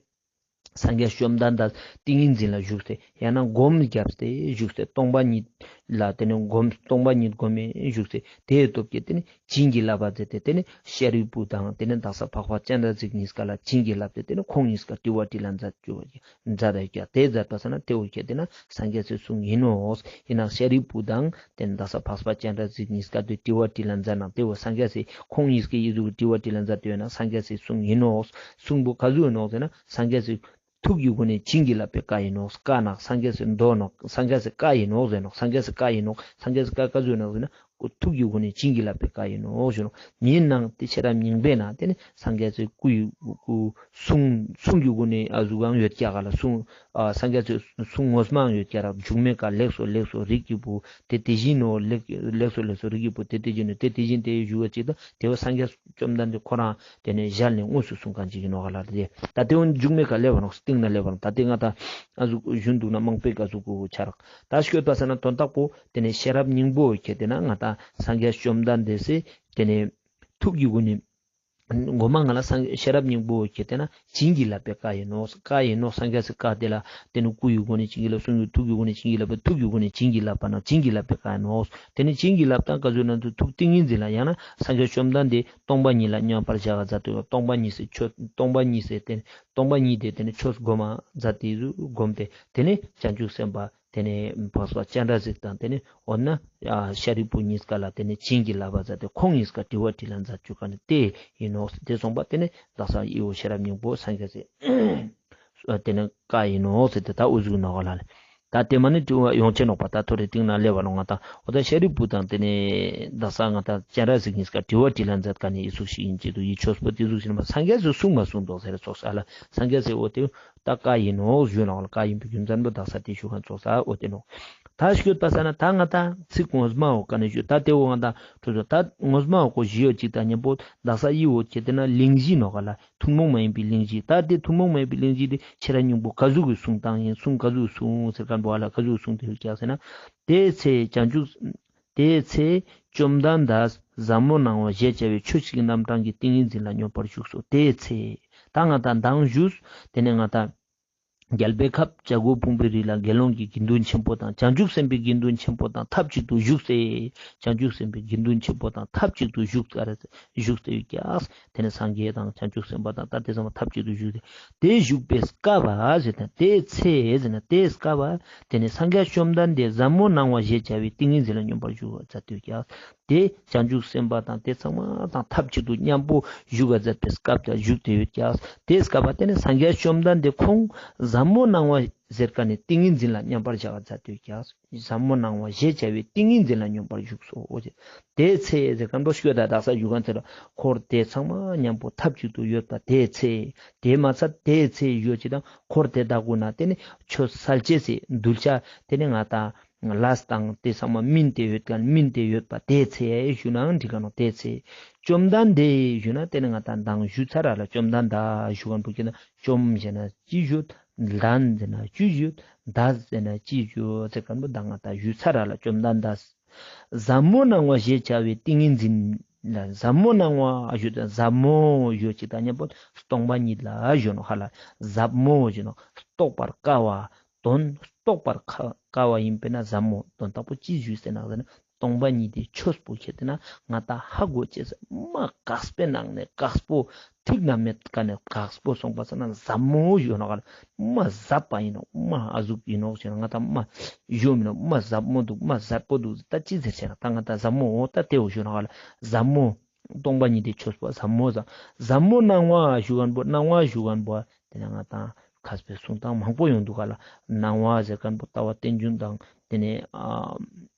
སངས་རྒྱས་བཅོམ་ལྡན་འདས་ཏིང་ངེ་འཛིན་ལ་བཞུགས་ཏེ་ཡང་ན་སྒོམ་བརྒྱབ་སྟེ་བཞུགས་ཏེ་སྟོང་པ་ཉིད་ལ་ཏེ་ནེ་སྒོམ་སྟོང་པ་ཉིད་སྒོམ་མེ་བཞུགས་ཏེ་ཏེའི་སྟོབས་ཀྱིས་ཏེ་ནེ་བྱིན་གྱིས་བརླབས་པ་མཛད་དེ་ཏེ་ནེ་ཤཱ་རིའི་བུ་དང་ཏེ་ནེ་དག་ས་འཕགས་པ་སྤྱན་རས་གཟིགས་གཉིས་ཀ་ལ་བྱིན་གྱིས་བརླབས་ཏེ་ཏེ་ནེ་ཁོང་གཉིས་ཀ་དྲི་བ་དྲིས་ལན་མཛད་ཅུག་པ་མཛད་དེ་ཀྱག། ཏེ་མཛད་པ་ས་ན་ཏེ་བོ་ཁྱེར་ཏེ་ན་སངས་རྒྱས་སི་གསུང་ཨིན་ནོག། ཨིན་ན་ཤཱ་རིའི་བུ་དང་ཏེ་ནེ་དག་ས་འཕགས་པ་སྤྱན་རས་གཟིགས་གཉིས་ཀ་དྲི་བ་དྲིས་ལན་མཛད་ནང་ཏེ་བོ་སངས་རྒྱས་སི་ཁོང་གཉིས་ཀའི་ཡིད་དུ་དྲི་བ་དྲིས་ལན་མཛད་དེ་ཡོད་ན་སངས་རྒྱས་སི་གསུང་ཨིན་ནོག། གསུང་པོ་ག་ཟུག་ཨིན་ནོག་ཟེར་ན་སངས་རྒྱས་སི་ཐུགས་ཀྱི་སྒོ་ནས་བྱིན་གྱིས་བརླབས་པའི་བཀའ་ཨིན་ནོག། བཀའ་ནོག། སངས་རྒྱས་སི་མདོ་ནོག། སངས་རྒྱས་སི་བཀའ་ཨིན་ནོག་ཟེར་ནོག། སངས་རྒྱས་སི་བཀའ་ཨིན་ནོག། སངས་རྒྱས་སི་བཀའ་ག་ཟུག་ནོག་ཟེར་ན་ཐུགས་ཀྱི་སྒོ་ནས་བྱིན་གྱིས་བརླབས་པའི་བཀའ་ཨིན་ནོག་ཞུ་ནོག། ཉིན་ནང་ཏེ་ཤེས་རབ་སྙིང་པོའི་ནང་ཏེ་ནེ་སངས་རྒྱས་སི་སྐུ་ཡི་སྐུ་གསུང་གསུང་གི་སྒོ་ནས་ཨ་ཟུག་ཡང་ཡོད་ཀྱག་ག་ལ། གསུང་ཨ་སངས་རྒྱས་སི་གསུང་ངོ་མའང་ཡོད་ཀྱག་ར། མཇུག་མའི་ཀ་ལེགས་སོ་ལེགས་སོ་རིགས་ཀྱི་བུ་ཏེ་དེ་བཞིན་ནོ། ལེགས་ལེགས་སོ་ལེགས་སོ་རིགས་ཀྱི་བུ་ཏེ་དེ་བཞིན་ནོ། ཏེ་དེ་བཞིན་ཏེ་ཞུ་བ་ཅིག་དང་ཏེ་བོ་སངས་རྒྱས་བཅོམ་ལྡན་འདས་ཁོ་རང་ཏེ་ནེ་ཞལ་ནས་དངོས་སུ་གསུང་ཁན་ཅིག་ཨིན་ནོག་ག་ལ། ཏེ་ད་ཏེ་བོ་མཇུག་མའི་ཀ་ལེབ་བ་ནོག། སྟིང་ན་ལེབ་བ་ནོག། ད་ཏེ་ང་ད་ཨ་ཟུག་ཞུན་འདུག་ན་མང་པོའི་ཀ་ཟུག་གོ་ཆ་རག། ད་སྐྱོད་པ་ས་ན་དོན་དག་པོ་ཏེ་ནེ་ཤེས་རབ་སྙིང་པོ་ཁྱེར་ཏེ་ན་ང་ད་སངས་རྒྱས་བཅོམ་ལྡན་འདས་སི་ཏེ་ནེ་ཐུགས་ཀྱི་སྒོ་ནས་ གོ་མ་ང་ལ་སངས་ཤེས་རབ་སྙིང་པོ་ཁྱེར་ཏེ་ན་བྱིན་གྱིས་བརླབས་པའི་བཀའ་ཡིན་ནོག། བཀའ་ཡིན་ནོག། སངས་རྒྱས་སི་བཀའ་དེ་ལ་དེ་ནི་སྐུ་ཡི་སྒོ་ནས་བྱིན་གྱིས་བརླབས། གསུང་གི་ཐུགས་ཀྱི་སྒོ་ནས་བྱིན་གྱིས་བརླབས་པ། ཐུགས་ཀྱི་སྒོ་ནས་བྱིན་གྱིས་བརླབས་པ་ན་བྱིན་གྱིས་བརླབས་པའི་བཀའ་ཡིན་ནོག། དེ་ནི་བྱིན་གྱིས་བརླབས་དང་ག་ཟུག་ན་ཐུགས་ཏིང་ངེ་འཛིན་ལ་ཡང་ན་སངས་རྒྱས་བཅོམ་ལྡན་འདས་སྟོང་པ་ཉིད་ལ་སྙོམས་པར་བཞག་ག་མཛད་དེ་ཡོད། སྟོང་པ་ཉིད་སི་ཆོས་སྟོང་པ་ཉིད་སི་དེ་ནི་སྟོང་པ་ཉིད་དེ་དེ་ནི་ཆོས་སྒོམ་མཛད་དེ་སྒོམ་སྟེ་དེ་ནི་བྱང་ཆུབ་སེམས་དཔའ་དེ་ནི་འཕགས་པ་སྤྱན་རས་གཟིགས་དང་དེ་ནི་འོ་ན་ཤཱ་རིའི་བུ་གཉིས་ཀ་ལ་དེ་ནི་བྱིན་གྱིས་བརླབས་པ་མཛད་དེ་ཁོང་གཉིས་ཀ་དྲི་བ་དྲིས་ལན་མཛད་བཅུག་མཁན་དེ་ཡིན་ནོག། དེ་སོང་པ་དེ་ནི་བདག་ས་ཡི་བོ་ཤེས་རབ་སྙིང་པོ་སངས་རྒྱས་སི་དེ་ནི་བཀའ་ཡིན་ནོག་ཟེར་ཏེ་ད་འུ་ཟུག་ནོག་ལ་ལེ། ད་དེ་མ་ནི་དྲི་བ་ཡོང་ཆེ་ནོག་པ། ད་ཐོ་རེ་ཏིང་ན་ལེ་བ་ནོག་ང་ད་འོ་ད་ཤཱ་རིའི་བུ་དང་དེ་ནི་བདག་ས་ང་ད་སྤྱན་རས་གཟིགས་གཉིས་ཀ་དྲི་བ་དྲིས་ལན་མཛད་མཁན་ནི་ཡི་ཟུག་ཞིག་ཡིན་ཅེ་དུ་ཡི་ཆོས་པོ་དེ་ཟུག་ཞིག་ན་མ་སངས་རྒྱས་སི་གསུང་མ་གསུང་དོག་ཟེར་ཙོགས་ས་ལ་སངས་རྒྱས་སི་འོ་དེ་ད་བཀའ་ཡིན་ནོག་ཞུ་ནོག་ལ། བཀའ་ཡིན་པའི་རྒྱུ་མཚན་པོ་བདག་ས་དེ་ཞུ་མཁན་ཙོགས་ས་འོ་དེ་ནོག། ད་ཤོད་པ་ས་ན་ད་ང་ད་ཚིག་ངོ་མ་འོ་ཀ་ནས་ཞུ་ད་དེ་འོ་ང་ད་ཁྲོ་ཚོ་ད་ངོ་མ་འོ་ཀོ་ཞི་ཡོད་ཅིག་ད་མཉམ་པོ་བདག་ས་ཡི་འོ་ཁྱེར་ཏེ་ན་གླེང་གཞི་ནོག་ག་ལ། ཐུན་མོང་མ་ཡིན་པའི་གླེང་གཞི། ད་དེ་ཐུན་མོང་མ་ཡིན་པའི་གླེང་གཞི་དེ་ཁྱེད་རང་སྙིང་པོ་ག་ཟུག་གི་གསུང་སྟངས་ཡིན། གསུང་ག་ཟུག་གསུང་ཟེར་མཁན་པོ་ཨ་ལ་ག་ཟུག་གསུང་དེ་ཡོད་ཀྱག་ཟེར་ན། དེའི་ཚེ་བྱང་ཆུབ། དེའི་ཚེ་བཅོམ་ལྡན་འདས་ཟབ་མོ་སྣང་བ་ཞེས་བྱ་བའི་ཆོས་ཀྱི་རྣམ་གྲངས་ཀྱི་ཏིང་ངེ་འཛིན་ལ་སྙོམས་པར་ཞུགས་སོ། དེའི་ཚེ་ད་ང་ད་མདང་ཞུས་དེ་ནས་ང་ད་རྒྱལ་པོའི་ཁབ་བྱ་རྒོད་ཕུང་པོའི་རི་ལ་དགེ་སློང་གི་དགེ་འདུན་ཆེན་པོ་དང་བྱང་ཆུབ་སེམས་དཔའི་དགེ་འདུན་ཆེན་པོ་དང་ཐབས་ཅིག་ཏུ་བཞུགས་སེ། བྱང་ཆུབ་སེམས་དཔའི་དགེ་འདུན་ཆེན་པོ་དང་ཐབས་ཅིག་ཏུ་བཞུགས་ཏེ་བཞུགས་ཏེ་ཡོད་ཀྱག། དེ་ནས་སངས་རྒྱས་དང་བྱང་ཆུབ་སེམས་དཔའ་དང་ད་དེ་ཚང་མ་ཐབས་ཅིག་ཏུ་བཞུགས་ཏེ། དེ་བཞུགས་པའི་སྐབས་ཟེར་ན་དེའི་ཚེ་ཟེར་ན་དེའི་སྐབས་དེ་ནས་སངས་རྒྱས་བཅོམ་ལྡན་འདས་ཟབ་མོ་སྣང་བ་ཞེས་བྱ་བའི་ཏིང་ངེ་འཛིན་ལ་སྙོམས་པར་ཞུགས་པ་མཛད་དེ་ཡོད་ཀྱག། དེ་བྱང་ཆུབ་སེམས་དཔའ་དང་དེ་ཚང་མ་དང་ཐབས་ཅིག་ཏུ་མཉམ་པོ་བཞུགས་པ་མཛད་པའི་སྐབས་དེ་བཞུགས་ཏེ་ཡོད་ཀྱག། དེའི་སྐབས་དེ་ནས་སངས་རྒྱས་བཅོམ་ལྡན་འདས་ཁོང་ཟབ་མོ་སྣང་བ་ཟེར་མཁན་ནི་ཏིང་ངེ་འཛིན་ལ་མཉམ་པར་བཞག་པ་མཛད་དེ་ཡོད་ཀྱག། ཟབ་མོ་སྣང་བ་ཞེས་བྱ་བའི་ཏིང་ངེ་འཛིན་ལ་སྙོམས་པར་ཞུགས་སོ། དེའི་ཚེ་ཟེར་མཁན་པོ་ཤོད་ད་དག་ས་ཞུ་མཁན་ཚེ་ལ་འཁོར་དེ་ཚང་མ་མཉམ་པོ་ཐབས་ཅིག་ཏུ་ཡོད་པ་དེའི་ཚེ། དེ་མ་ཚད་དེའི་ཚེ་ཡོད་ཅིག་དང་འཁོར་དེ་དག་གུན་ན་དེ་ནི་ཆོས་གསལ་བྱེད་སི་གདུལ་བྱ་དེ་ནི་ང་དང་ལས་དང་དེ་ཚང་མ་སྨིན་ཏེ་ཡོད་མཁན་སྨིན་ཏེ་ཡོད་པ་དེའི་ཚེ་ཞུ་ནའང་འགྲིག་ག་ནོག། དེའི་ཚེ་བཅོམ་ལྡན་འདས་ཞུ་ན་དེ་ནི་ང་དང་མདང་ཞུ་ཚར་ར་ལ་བཅོམ་ལྡན་འདས་ཞུ་མཁན་པོ་ཁྱེད་ན་བཅོམ་ཟེར་ན་ཅི་ཞུ། ལྡན་ཟེར་ན་ཅི་ཞུ། འདས་ཟེར་ན་ཅི་ཞུ་ཟེར་མཁན་པོ་མདང་ང་དང་ཞུ་ཚར་ར་ལ་བཅོམ་ལྡན་འདས། ཟབ་མོ་སྣང་བ་ཞེས་བྱ་བའི་ཏིང་ངེ་འཛིན་ལ་ཟབ་མོ་སྣང་བ་ཞུ་དང་ཟབ་མོ་ཞུ་ཅིག་དང་མཉམ་པོ་སྟོང་པ་ཉིད་ལ་ཞུ་ནོག་ཧ་ལ། ཟབ་མོ་ཞུ་ནོག་རྟོགས་པར་དཀའ་བ། དོན་རྟོགས་པར་དཀའ་བ་ཡིན་པས་ན་ཟབ་མོ། དོན་དག་པོ་ཅི་ཞུས་ཟེར་ན་ཟེར་ན་སྟོང་པ་ཉིད་དེ་ཆོས་པོ་ཁྱེད་དེ་ན་ང་དང་ཧ་གོ་ཅེས་མ་དཀགས་པའི་ནང་ནས་དཀགས་པོ། ཐིག་ན་མེད་ཀ་ནས་དཀགས་པོ་སོང་པ་ས་ན་ཟབ་མོ་ཞུ་ནོག་ག་ལ། མ་ཟབ་པ་ཡིན་ནོག། མ་ཨ་ཟུག་ཡིན་ནོག་ཟེར་ན་ང་དང་མ་ཞུ་མི་ནོག། མ་ཟབ་མོ་འདུག། མ་ཟབ་པོ་འདུག། ད་ཅི་ཟེར་ཟེར་ན་ད་ང་དང་ཟབ་མོ་འོ་ད་དེ་འོ་ཞུ་ནོག་ག་ལ། ཟབ་མོ། སྟོང་པ་ཉིད་དེ་ཆོས་པོ་ཟབ་མོ་ཟབ། ཟབ་མོ་སྣང་བ་ཞུ་མཁན་པོ་སྣང་བ་ཞུ་མཁན་པོ་དེ་ནས་ང་དང་མཁས་པའི་གསུང་སྟངས་མང་པོ་ཡོང་འདུག་ག་ལ། སྣང་བ་ཟེར་མཁན་པོ་ལྟ་བ་རྟེན་འབྱུང་དང་དེ་ནས་ཨ།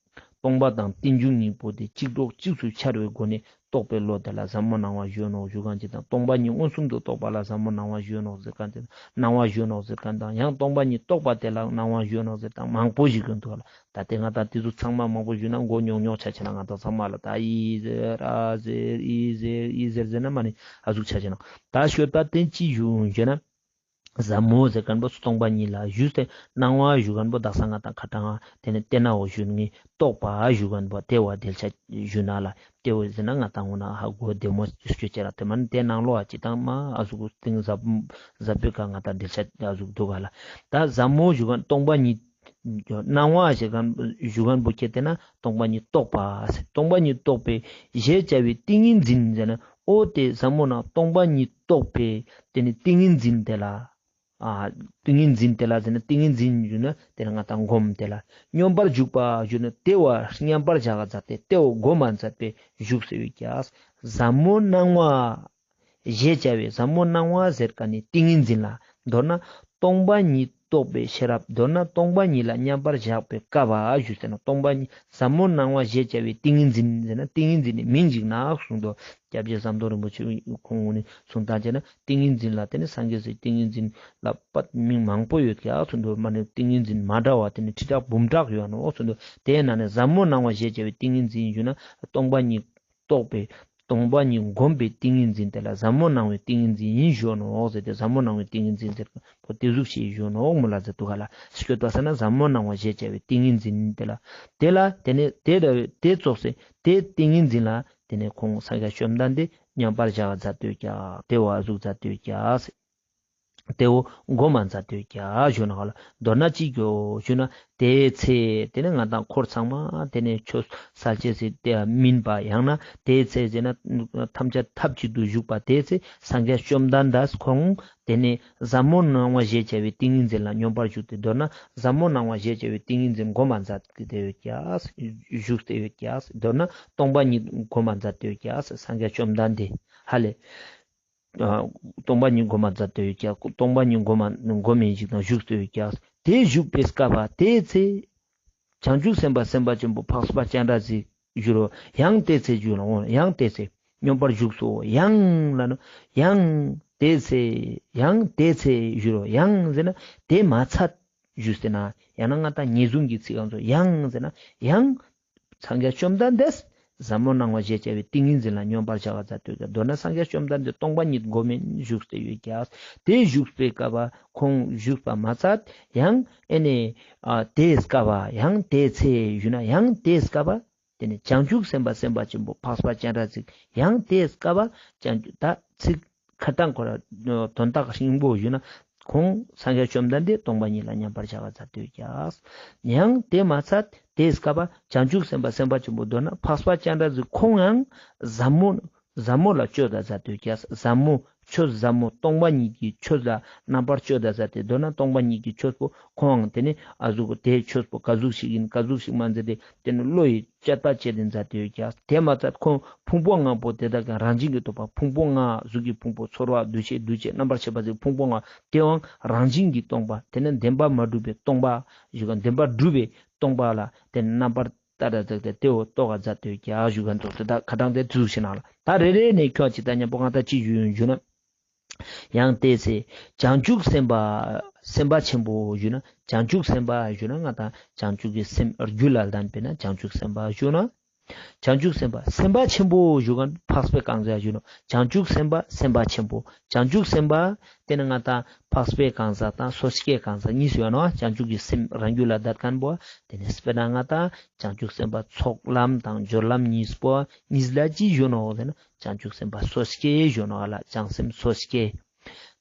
སྟོང་པ་དང་རྟེན་འབྱུང་གཉིས་པོ་དེ་གཅིག་གྲོགས་གཅིག་ཏུ་འཆར་བའི་སྒོ་ནས་རྟོགས་པའི་བློ་དེ་ལ་ཟབ་མོ་སྣང་བ་ཞུ་ནོག་ཞུ་མཁན་ཅིག་དང་། སྟོང་པ་ཉིད་མངོན་སུམ་དུ་རྟོགས་པ་ལ་ཟབ་མོ་སྣང་བ་ཞུ་ནོག་ཟེར་མཁན་དེ་སྣང་བ་ཞུ་ནོག་ཟེར་མཁན་དང་། ཡང་སྟོང་པ་ཉིད་རྟོགས་པ་དེ་ལ་སྣང་བ་ཞུ་ནོག་ཟེར་དང་མང་པོ་ཞིག་ཡོང་འདུག་ག་ལ། ད་དེ་ང་དང་དེ་ཚོ་ཚང་མ་མང་པོ་ཞུ་ན་མགོ་ཉོག་ཉོག་ཆ་ཆེ་ན་ང་དང་ཚང་མ་ལ་ད་ཨི་ཟེར་ཨ་ཟེར་ཨི་ཟེར་ཨི་ཟེར་ཟེར་ན་མ་ནི་ཨ་ཟུག་ཆ་ཆེ་ན། ད་ཤོད་པ་དེ་ཅི་ཞུ་ཞེ་ན། ཟབ་མོ་ཟེར་མཁན་པོ་སྟོང་པ་ཉིད་ལ་ཞུས་ཏེ་སྣང་བ་ཞུ་མཁན་པོ་དག་ས་ང་དང་ཁ་ཏང་དེ་ནས་དེ་ན་འོ་ཞུ་ནི་རྟོགས་པ་ཞུ་མཁན་པོ་དེ་བ་དེ་ལ་ཆ་ཞུ་ན་ལ་དེ་འོ་ཟེར་ན་ང་དང་འོ་ན་ཧ་གོ་བདེ་མོ་ཞུ་ཅེ་ར་དེ་མ་ནི་དེ་ནང་ལོགས་ཨ་ཅི་དང་མ་ཨ་ཟུག་གཏིང་ཟབ་ཟབ་པའི་ཀ་ང་དང་དེ་ལ་ཆ་ཨ་ཟུག་འདུག་ག་ལ། ད་ཟབ་མོ་ཞུ་མཁན་སྟོང་པ་ཉིད་སྣང་བ་ཞེས་མཁན་ཞུ་མཁན་པོ་ཁྱེད་དེ་ན་སྟོང་པ་ཉིད་རྟོགས་པ་ཟེར། སྟོང་པ་ཉིད་རྟོགས་པའི་ཞེས་བྱ་བའི་ཏིང་ངེ་འཛིན་ཟེར་ན་འོ་དེ་ཟབ་མོ་ན་སྟོང་པ་ཉིད་རྟོགས་པའི་དེ་ནི་ཏིང་ངེ་འཛིན་དེ་ལ། ཨ་ཏིང་ངེ་འཛིན་དེ་ལ་ཟེར་ན་ཏིང་ངེ་འཛིན་ཞུ་ན་དེ་ལ་ང་དང་སྒོམ་དེ་ལ་སྙོམས་པར་འཇུག་པ་ཞུ་ན་དེ་བ་སྙོམས་པར་བཞག་ག་མཛད་དེ་དེ་བ་སྒོམ་མ་མཛད་པའི་བཞུགས་སེ་ཡོད་ཀྱག། ཟབ་མོ་སྣང་བ། ཞེས་བྱ་བའི་ཟབ་མོ་སྣང་བ་ཟེར་མཁན་ནི་ཏིང་ངེ་འཛིན་ལ། མདོར་ན་སྟོང་པ་ཉིད་རྟོགས་པའི་ཤེས་རབ། མདོར་ན་སྟོང་པ་ཉིད་ལ་མཉམ་པར་བཞག་པའི་སྐབས་ཞུ་ཟེར་ན། སྟོང་པ་ཉིད་ཟབ་མོ་སྣང་བ་ཞེས་བྱ་བའི་ཏིང་ངེ་འཛིན་ཟེར་ན་ཏིང་ངེ་འཛིན་ནི་མིང་ཞིག་ན་གསུངས་ཏོ། སྐྱབས་རྗེ་ཟམ་གདོང་རིན་པོ་ཆེ་ཁོང་ནི་གསུང་སྟངས་བྱས་ན་ཏིང་ངེ་འཛིན་ལ་དེ་ནི་སངས་རྒྱས་སི་ཏིང་ངེ་འཛིན་ལ་པད་མིང་མང་པོ་ཡོད་ཀྱག་གསུངས་ཏོ། མ་ནི་ཏིང་ངེ་འཛིན་མ་འདྲ་བ་དེ་ནི་ཁྲི་ཕྲག་འབུམ་ཕྲག་ཡོད་ནོག་གསུངས་ཏོ། དེའི་ནང་ནས་ཟབ་མོ་སྣང་བ་ཞེས་བྱ་བའི་ཏིང་ངེ་འཛིན་ཞུ་ན་སྟོང་པ་ཉིད་རྟོགས་པའི་སྟོང་པ་ཉིད་སྒོམ་པའི་ཏིང་ངེ་འཛིན་དེ་ལ་ཟབ་མོ་སྣང་བའི་ཏིང་ངེ་འཛིན་ཡིན་ཞུ་ནོག་ཟེར་ཏེ། ཟབ་མོ་སྣང་བའི་ཏིང་ངེ་འཛིན་ཟེར་པོ་དེ་ཟུག་ཞིག་ཞུ་ནོག་མོ་ལ་ཟེར་དུ་ག་ལ། སྐྱོད་པ་ས་ན་ཟབ་མོ་སྣང་བ་ཞེས་བྱ་བའི་ཏིང་ངེ་འཛིན་དེ་ལ། དེ་ལ་དེ་ནས་དེ་ལྟ་བུའི་དེ་ཙོགས་སེ་དེ་ཏིང་ངེ་འཛིན་ལ་དེ་ནས་ཁོང་སངས་རྒྱས་བཅོམ་ལྡན་འདས་ མཉམ་པར་བཞག་མཛད་དོ་ཀྱག། དེ་བོ་ཨ་ཟུག་མཛད་དོ་ཀྱག། དེ་བོ་མགོ་མ་མཛད་དོ་ཀྱག་ཞུ་ན་ཧ་ལ། མདོར་ན་ཅི་གྱོ་ཞུ་ན་དེའི་ཚེ་དེ་ནི་ང་དང་འཁོར་ཚང་མ་དེ་ནི་ཆོས་སལ་ཅེས་སི་དེ་མིན་པ་ཡང་ན་དེའི་ཚེ་ཟེར་ན་ཐམས་ཅད་ཐབས་གཅིག་ཏུ་བཞུགས་པ་དེའི་ཚེ་སངས་རྒྱས་བཅོམ་ལྡན་འདས་ཁོང་དེ་ནི་ཟབ་མོ་སྣང་བ་ཞེས་བྱ་བའི་ཏིང་ངེ་འཛིན་ལ་མཉམ་པར་བཞུགས་ཏེ། མདོར་ན་ཟབ་མོ་སྣང་བ་ཞེས་བྱ་བའི་ཏིང་ངེ་འཛིན་མགོ་མ་མཛད་དེ་ཡོད་ཀྱག། བཞུགས་ཏེ་ཡོད་ཀྱག། མདོར་ན་སྟོང་པ་ཉིད་མགོ་མ་མཛད་དེ་ཡོད་ཀྱག། སངས་རྒྱས་བཅོམ་ལྡན་འདས་ཧ་ལེ། ཨ་སྟོང་པ་ཉིད་མགོ་མ་མཛད་དེ་ཡོད་ཀྱག། སྟོང་པ་ཉིད་མགོ་མ་མགོ་མེད་ཅིག་དང་བཞུགས་ཏེ་ཡོད་ཀྱག། དེ་བཞུགས་པའི་སྐབས་པ་དེའི་ཚེ་བྱང་ཆུབ་སེམས་དཔའ་སེམས་དཔའ་ཆེན་པོ་འཕགས་པ་སྤྱན་རས་གཟིགས་ཞུ་རོ། ཡང་དེའི་ཚེ་ཞུ་རོ། ཡང་དེའི་ཚེ་མཉམ་པར་བཞུགས་སོ། ཡང་ལ་ནོ། ཡང་དེའི་ཚེ་ཡང་དེའི་ཚེ་ཞུ་རོ། ཡང་ཟེར་ན་དེ་མ་ཚད་ཞུས་ཟེར་ན་ཡང་ན་ང་དང་ངེས་བཟུང་གི་ཚིག་ཡང་ཚོ་ཡང་ཟེར་ན་ཡང་སངས་རྒྱས་བཅོམ་ལྡན་འདས་ཟབ་མོ་སྣང་བ་ཞེས་བྱ་བའི་ཏིང་ངེ་འཛིན་ལ་མཉམ་པར་བཞག་མཛད་དེ་ཡོད་ཀྱག། མདོར་ན་སངས་རྒྱས་བཅོམ་ལྡན་འདས་སྟོང་པ་ཉིད་མགོ་མེད་བཞུགས་ཏེ་ཡོད་ཀྱག། དེ་བཞུགས་པའི་སྐབས་པ་ཁོང་བཞུགས་པ་མ་ཚད་ཡང་ཨེ་ནི་ཨ་དེའི་སྐབས་པ་ཡང་དེའི་ཚེ་ཞུ་ན་ཡང་དེའི་སྐབས་པ་དེ་ནི་བྱང་ཆུབ་སེམས་དཔའ་སེམས་དཔའ་ཆེན་པོ་འཕགས་པ་སྤྱན་རས་གཟིགས་ཡང་དེའི་སྐབས་པ་བྱང་ཆུབ་ད་ཚིག་ཁ་ཏང་ཁོ་ར་དོན་དག་སྙིང་པོ་ཞུ་ན་ཁོང་སངས་རྒྱས་བཅོམ་ལྡན་འདས་སྟོང་པ་ཉིད་ལ་མཉམ་པར་བཞག་མཛད་དེ་ཡོད་ཀྱག། ཡང་དེ་མ་ཚད་དེའི་སྐབས་པ་བྱང་ཆུབ་སེམས་དཔའ་སེམས་དཔའ་ཆེན་པོ་མདོར་ན་འཕགས་པ་སྤྱན་རས་གཟིགས་ཁོང་ཡང་ཟབ་མོ་ཟབ་མོ་ལ་སྤྱོད་ད་མཛད་དེ་ཡོད་ཀྱག། ཟབ་མོ་ཆོས་ཟབ་མོ་སྟོང་པ་ཉིད་ཀྱི་ཆོས་ལ་རྣམ་པར་སྤྱོད་ད་མཛད་དེ་མདོར་ན་སྟོང་པ་ཉིད་ཀྱི་ཆོས་པོ་ཁོང་དེ་ནི་ཨ་ཟུག་དེའི་ཆོས་པོ་ག་ཟུག་ཞིག་ཡིན་ག་ཟུག་ཞིག་མ་མཛད་དེ་དེ་ནི་བློ་ཡི་དཔྱད་པ་བྱས་ཏེ་མཛད་དེ་ཡོད་ཀྱག། དེ་མ་ཚད་ཁོང་ཕུང་པོ་ལྔ་པོ་དེ་དག་ཀྱང་རང་བཞིན་གྱིས་རྟོགས་པ། ཕུང་པོ་ལྔ་གཟུགས་ཀྱི་ཕུང་པོ་ཚོར་བ་འདུ་ཤེས་འདུ་བྱེད་རྣམ་པར་ཤེས་པ་ཟེར་ཕུང་པོ་ལྔ་དེའང་རང་བཞིན་གྱིས་སྟོང་པ། དེ་ནི་བདེན་པ་མ་གྲུབ་པའི་སྟོང་པ་ཞུ་ག་བདེན་པ་གྲུབ་པའི་སྟོང་པ་ལ་དེ་ནི་རྣམ་པར་ལྟ་ར་ཟེར་ཏེ་དེའོ་རྟོགས་པ་མཛད་དེ་ཡོད་ཀྱག་ཞུ་ག་འདུག་སྟེ་ད་ཁ་ཏང་དེ་ཚུགས་ཤིག་ན་ལ་ད་རེ་རེ་ནས་ཁྱོད་ཅི་ད་མཉམ་པོ་ང་ད་ཅི་ཞུ་ཡོང་ཞུ་ན། ཡང་དེའི་ཚེ་བྱང་ཆུབ་སེམས་དཔའ་སེམས་དཔའ་ཆེན་པོ་ཞུ་ན་བྱང་ཆུབ་སེམས་དཔའ་ཞུ་ན་ང་དང་བྱང་ཆུབ་ཀྱི་སེམས་རྒྱུད་ལ་ལྡན་པས་ན་བྱང་ཆུབ་སེམས་དཔའ་ཞུ་ན། བྱང་ཆུབ་སེམས་དཔའ་སེམས་དཔའ་ཆེན་པོ་ཞུ་ག་འཕགས་པའི་གང་ཟག་ཞུ་ན་བྱང་ཆུབ་སེམས་དཔའ་སེམས་དཔའ་ཆེན་པོ། བྱང་ཆུབ་སེམས་དཔའ་དེ་ནི་ང་དང་འཕགས་པའི་གང་ཟག་དང་སོ་སྐྱེའི་གང་ཟག་གཉིས་ཡོད་ནོ། བྱང་ཆུབ་ཀྱི་སེམས་རང་རྒྱུད་ལ་ལྡན་མཁན་པོ་དེ་ནི་དཔེར་ན་ང་དང་བྱང་ཆུབ་སེམས་དཔའ་ཚོགས་ལམ་དང་སྦྱོར་ལམ་གཉིས་པོ་གཉིས་ལ་ཅི་ཞུ་ནོ་ཟེར་ན། བྱང་ཆུབ་སེམས་དཔའ་སོ་སྐྱེ་ཞུ་ནོ་ཨ་ལ་བྱང་སེམས་སོ་སྐྱེ།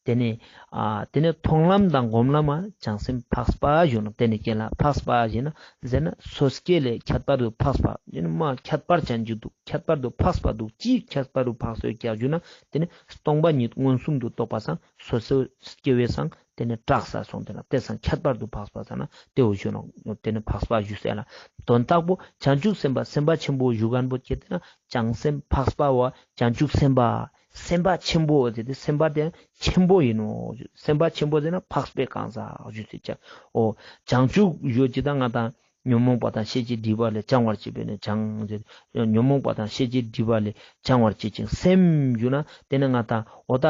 དེ་ནས་ཨ་དེ་ནས་མཐོང་ལམ་དང་སྒོམ་ལམ་ཨ་བྱང་སེམས་འཕགས་པ་ཞུ་ནོ། དེ་ནས་རྒན་ལ་འཕགས་པ་ཞེ་ན་ཟེར་ན་སོ་སྐྱེ་ལས་ཁྱད་པར་དུ་འཕགས་པ་ཡིན་མ་ཁྱད་པར་ཅན་གྱི་འདུག་ཁྱད་པར་དུ་འཕགས་པ་འདུག་ཅིའི་ཁྱད་པར་དུ་འཕགས་སོ་ཀྱག་ཞུ་ན་དེ་ནས་སྟོང་པ་ཉིད་མངོན་སུམ་དུ་རྟོགས་པ་སང་སོ་སོ་སྐྱེ་བོའི་སང་དེ་ནས་གྲགས་ས་སོང་དེ་ན་དེ་སང་ཁྱད་པར་དུ་འཕགས་པ་ཟེར་ན་དེའོ་ཞུ་ནོ། དེ་ནས་འཕགས་པ་ཞུ་ཟེར་ལ་དོན་དག་པོ་བྱང་ཆུབ་སེམས་དཔའ་སེམས་དཔའ་ཆེན་པོ་ཞུ་མཁན་པོ་ཁྱེད་དེ་ན། བྱང་སེམས་འཕགས་པ་བ་བྱང་ཆུབ་སེམས་དཔའ། སེམས་དཔའ་ཆེན་པོ་ཟེར་ཏེ་སེམས་དཔའ་དེ་ཆེན་པོ་ཡིན་ནོ། སེམས་དཔའ་ཆེན་པོ་ཟེར་ན་འཕགས་པའི་གང་ཟག་ཞུ་ཟེར་ཅེས། འོ། བྱང་ཆུབ་ཡོད་ཅེ་དང་ང་དང་ཉོན་མོངས་པ་དང་ཤེས་བྱའི་སྒྲིབ་པ་ལས་བྱང་བར་བྱེད་པས་ནི་བྱང་ཟེར། ཉོན་མོངས་པ་དང་ཤེས་བྱའི་སྒྲིབ་པ་ལས་བྱང་བར་བྱེད་ཅིང་སེམས་ཞུ་ན་དེ་ནི་ང་དང་འོ་ད་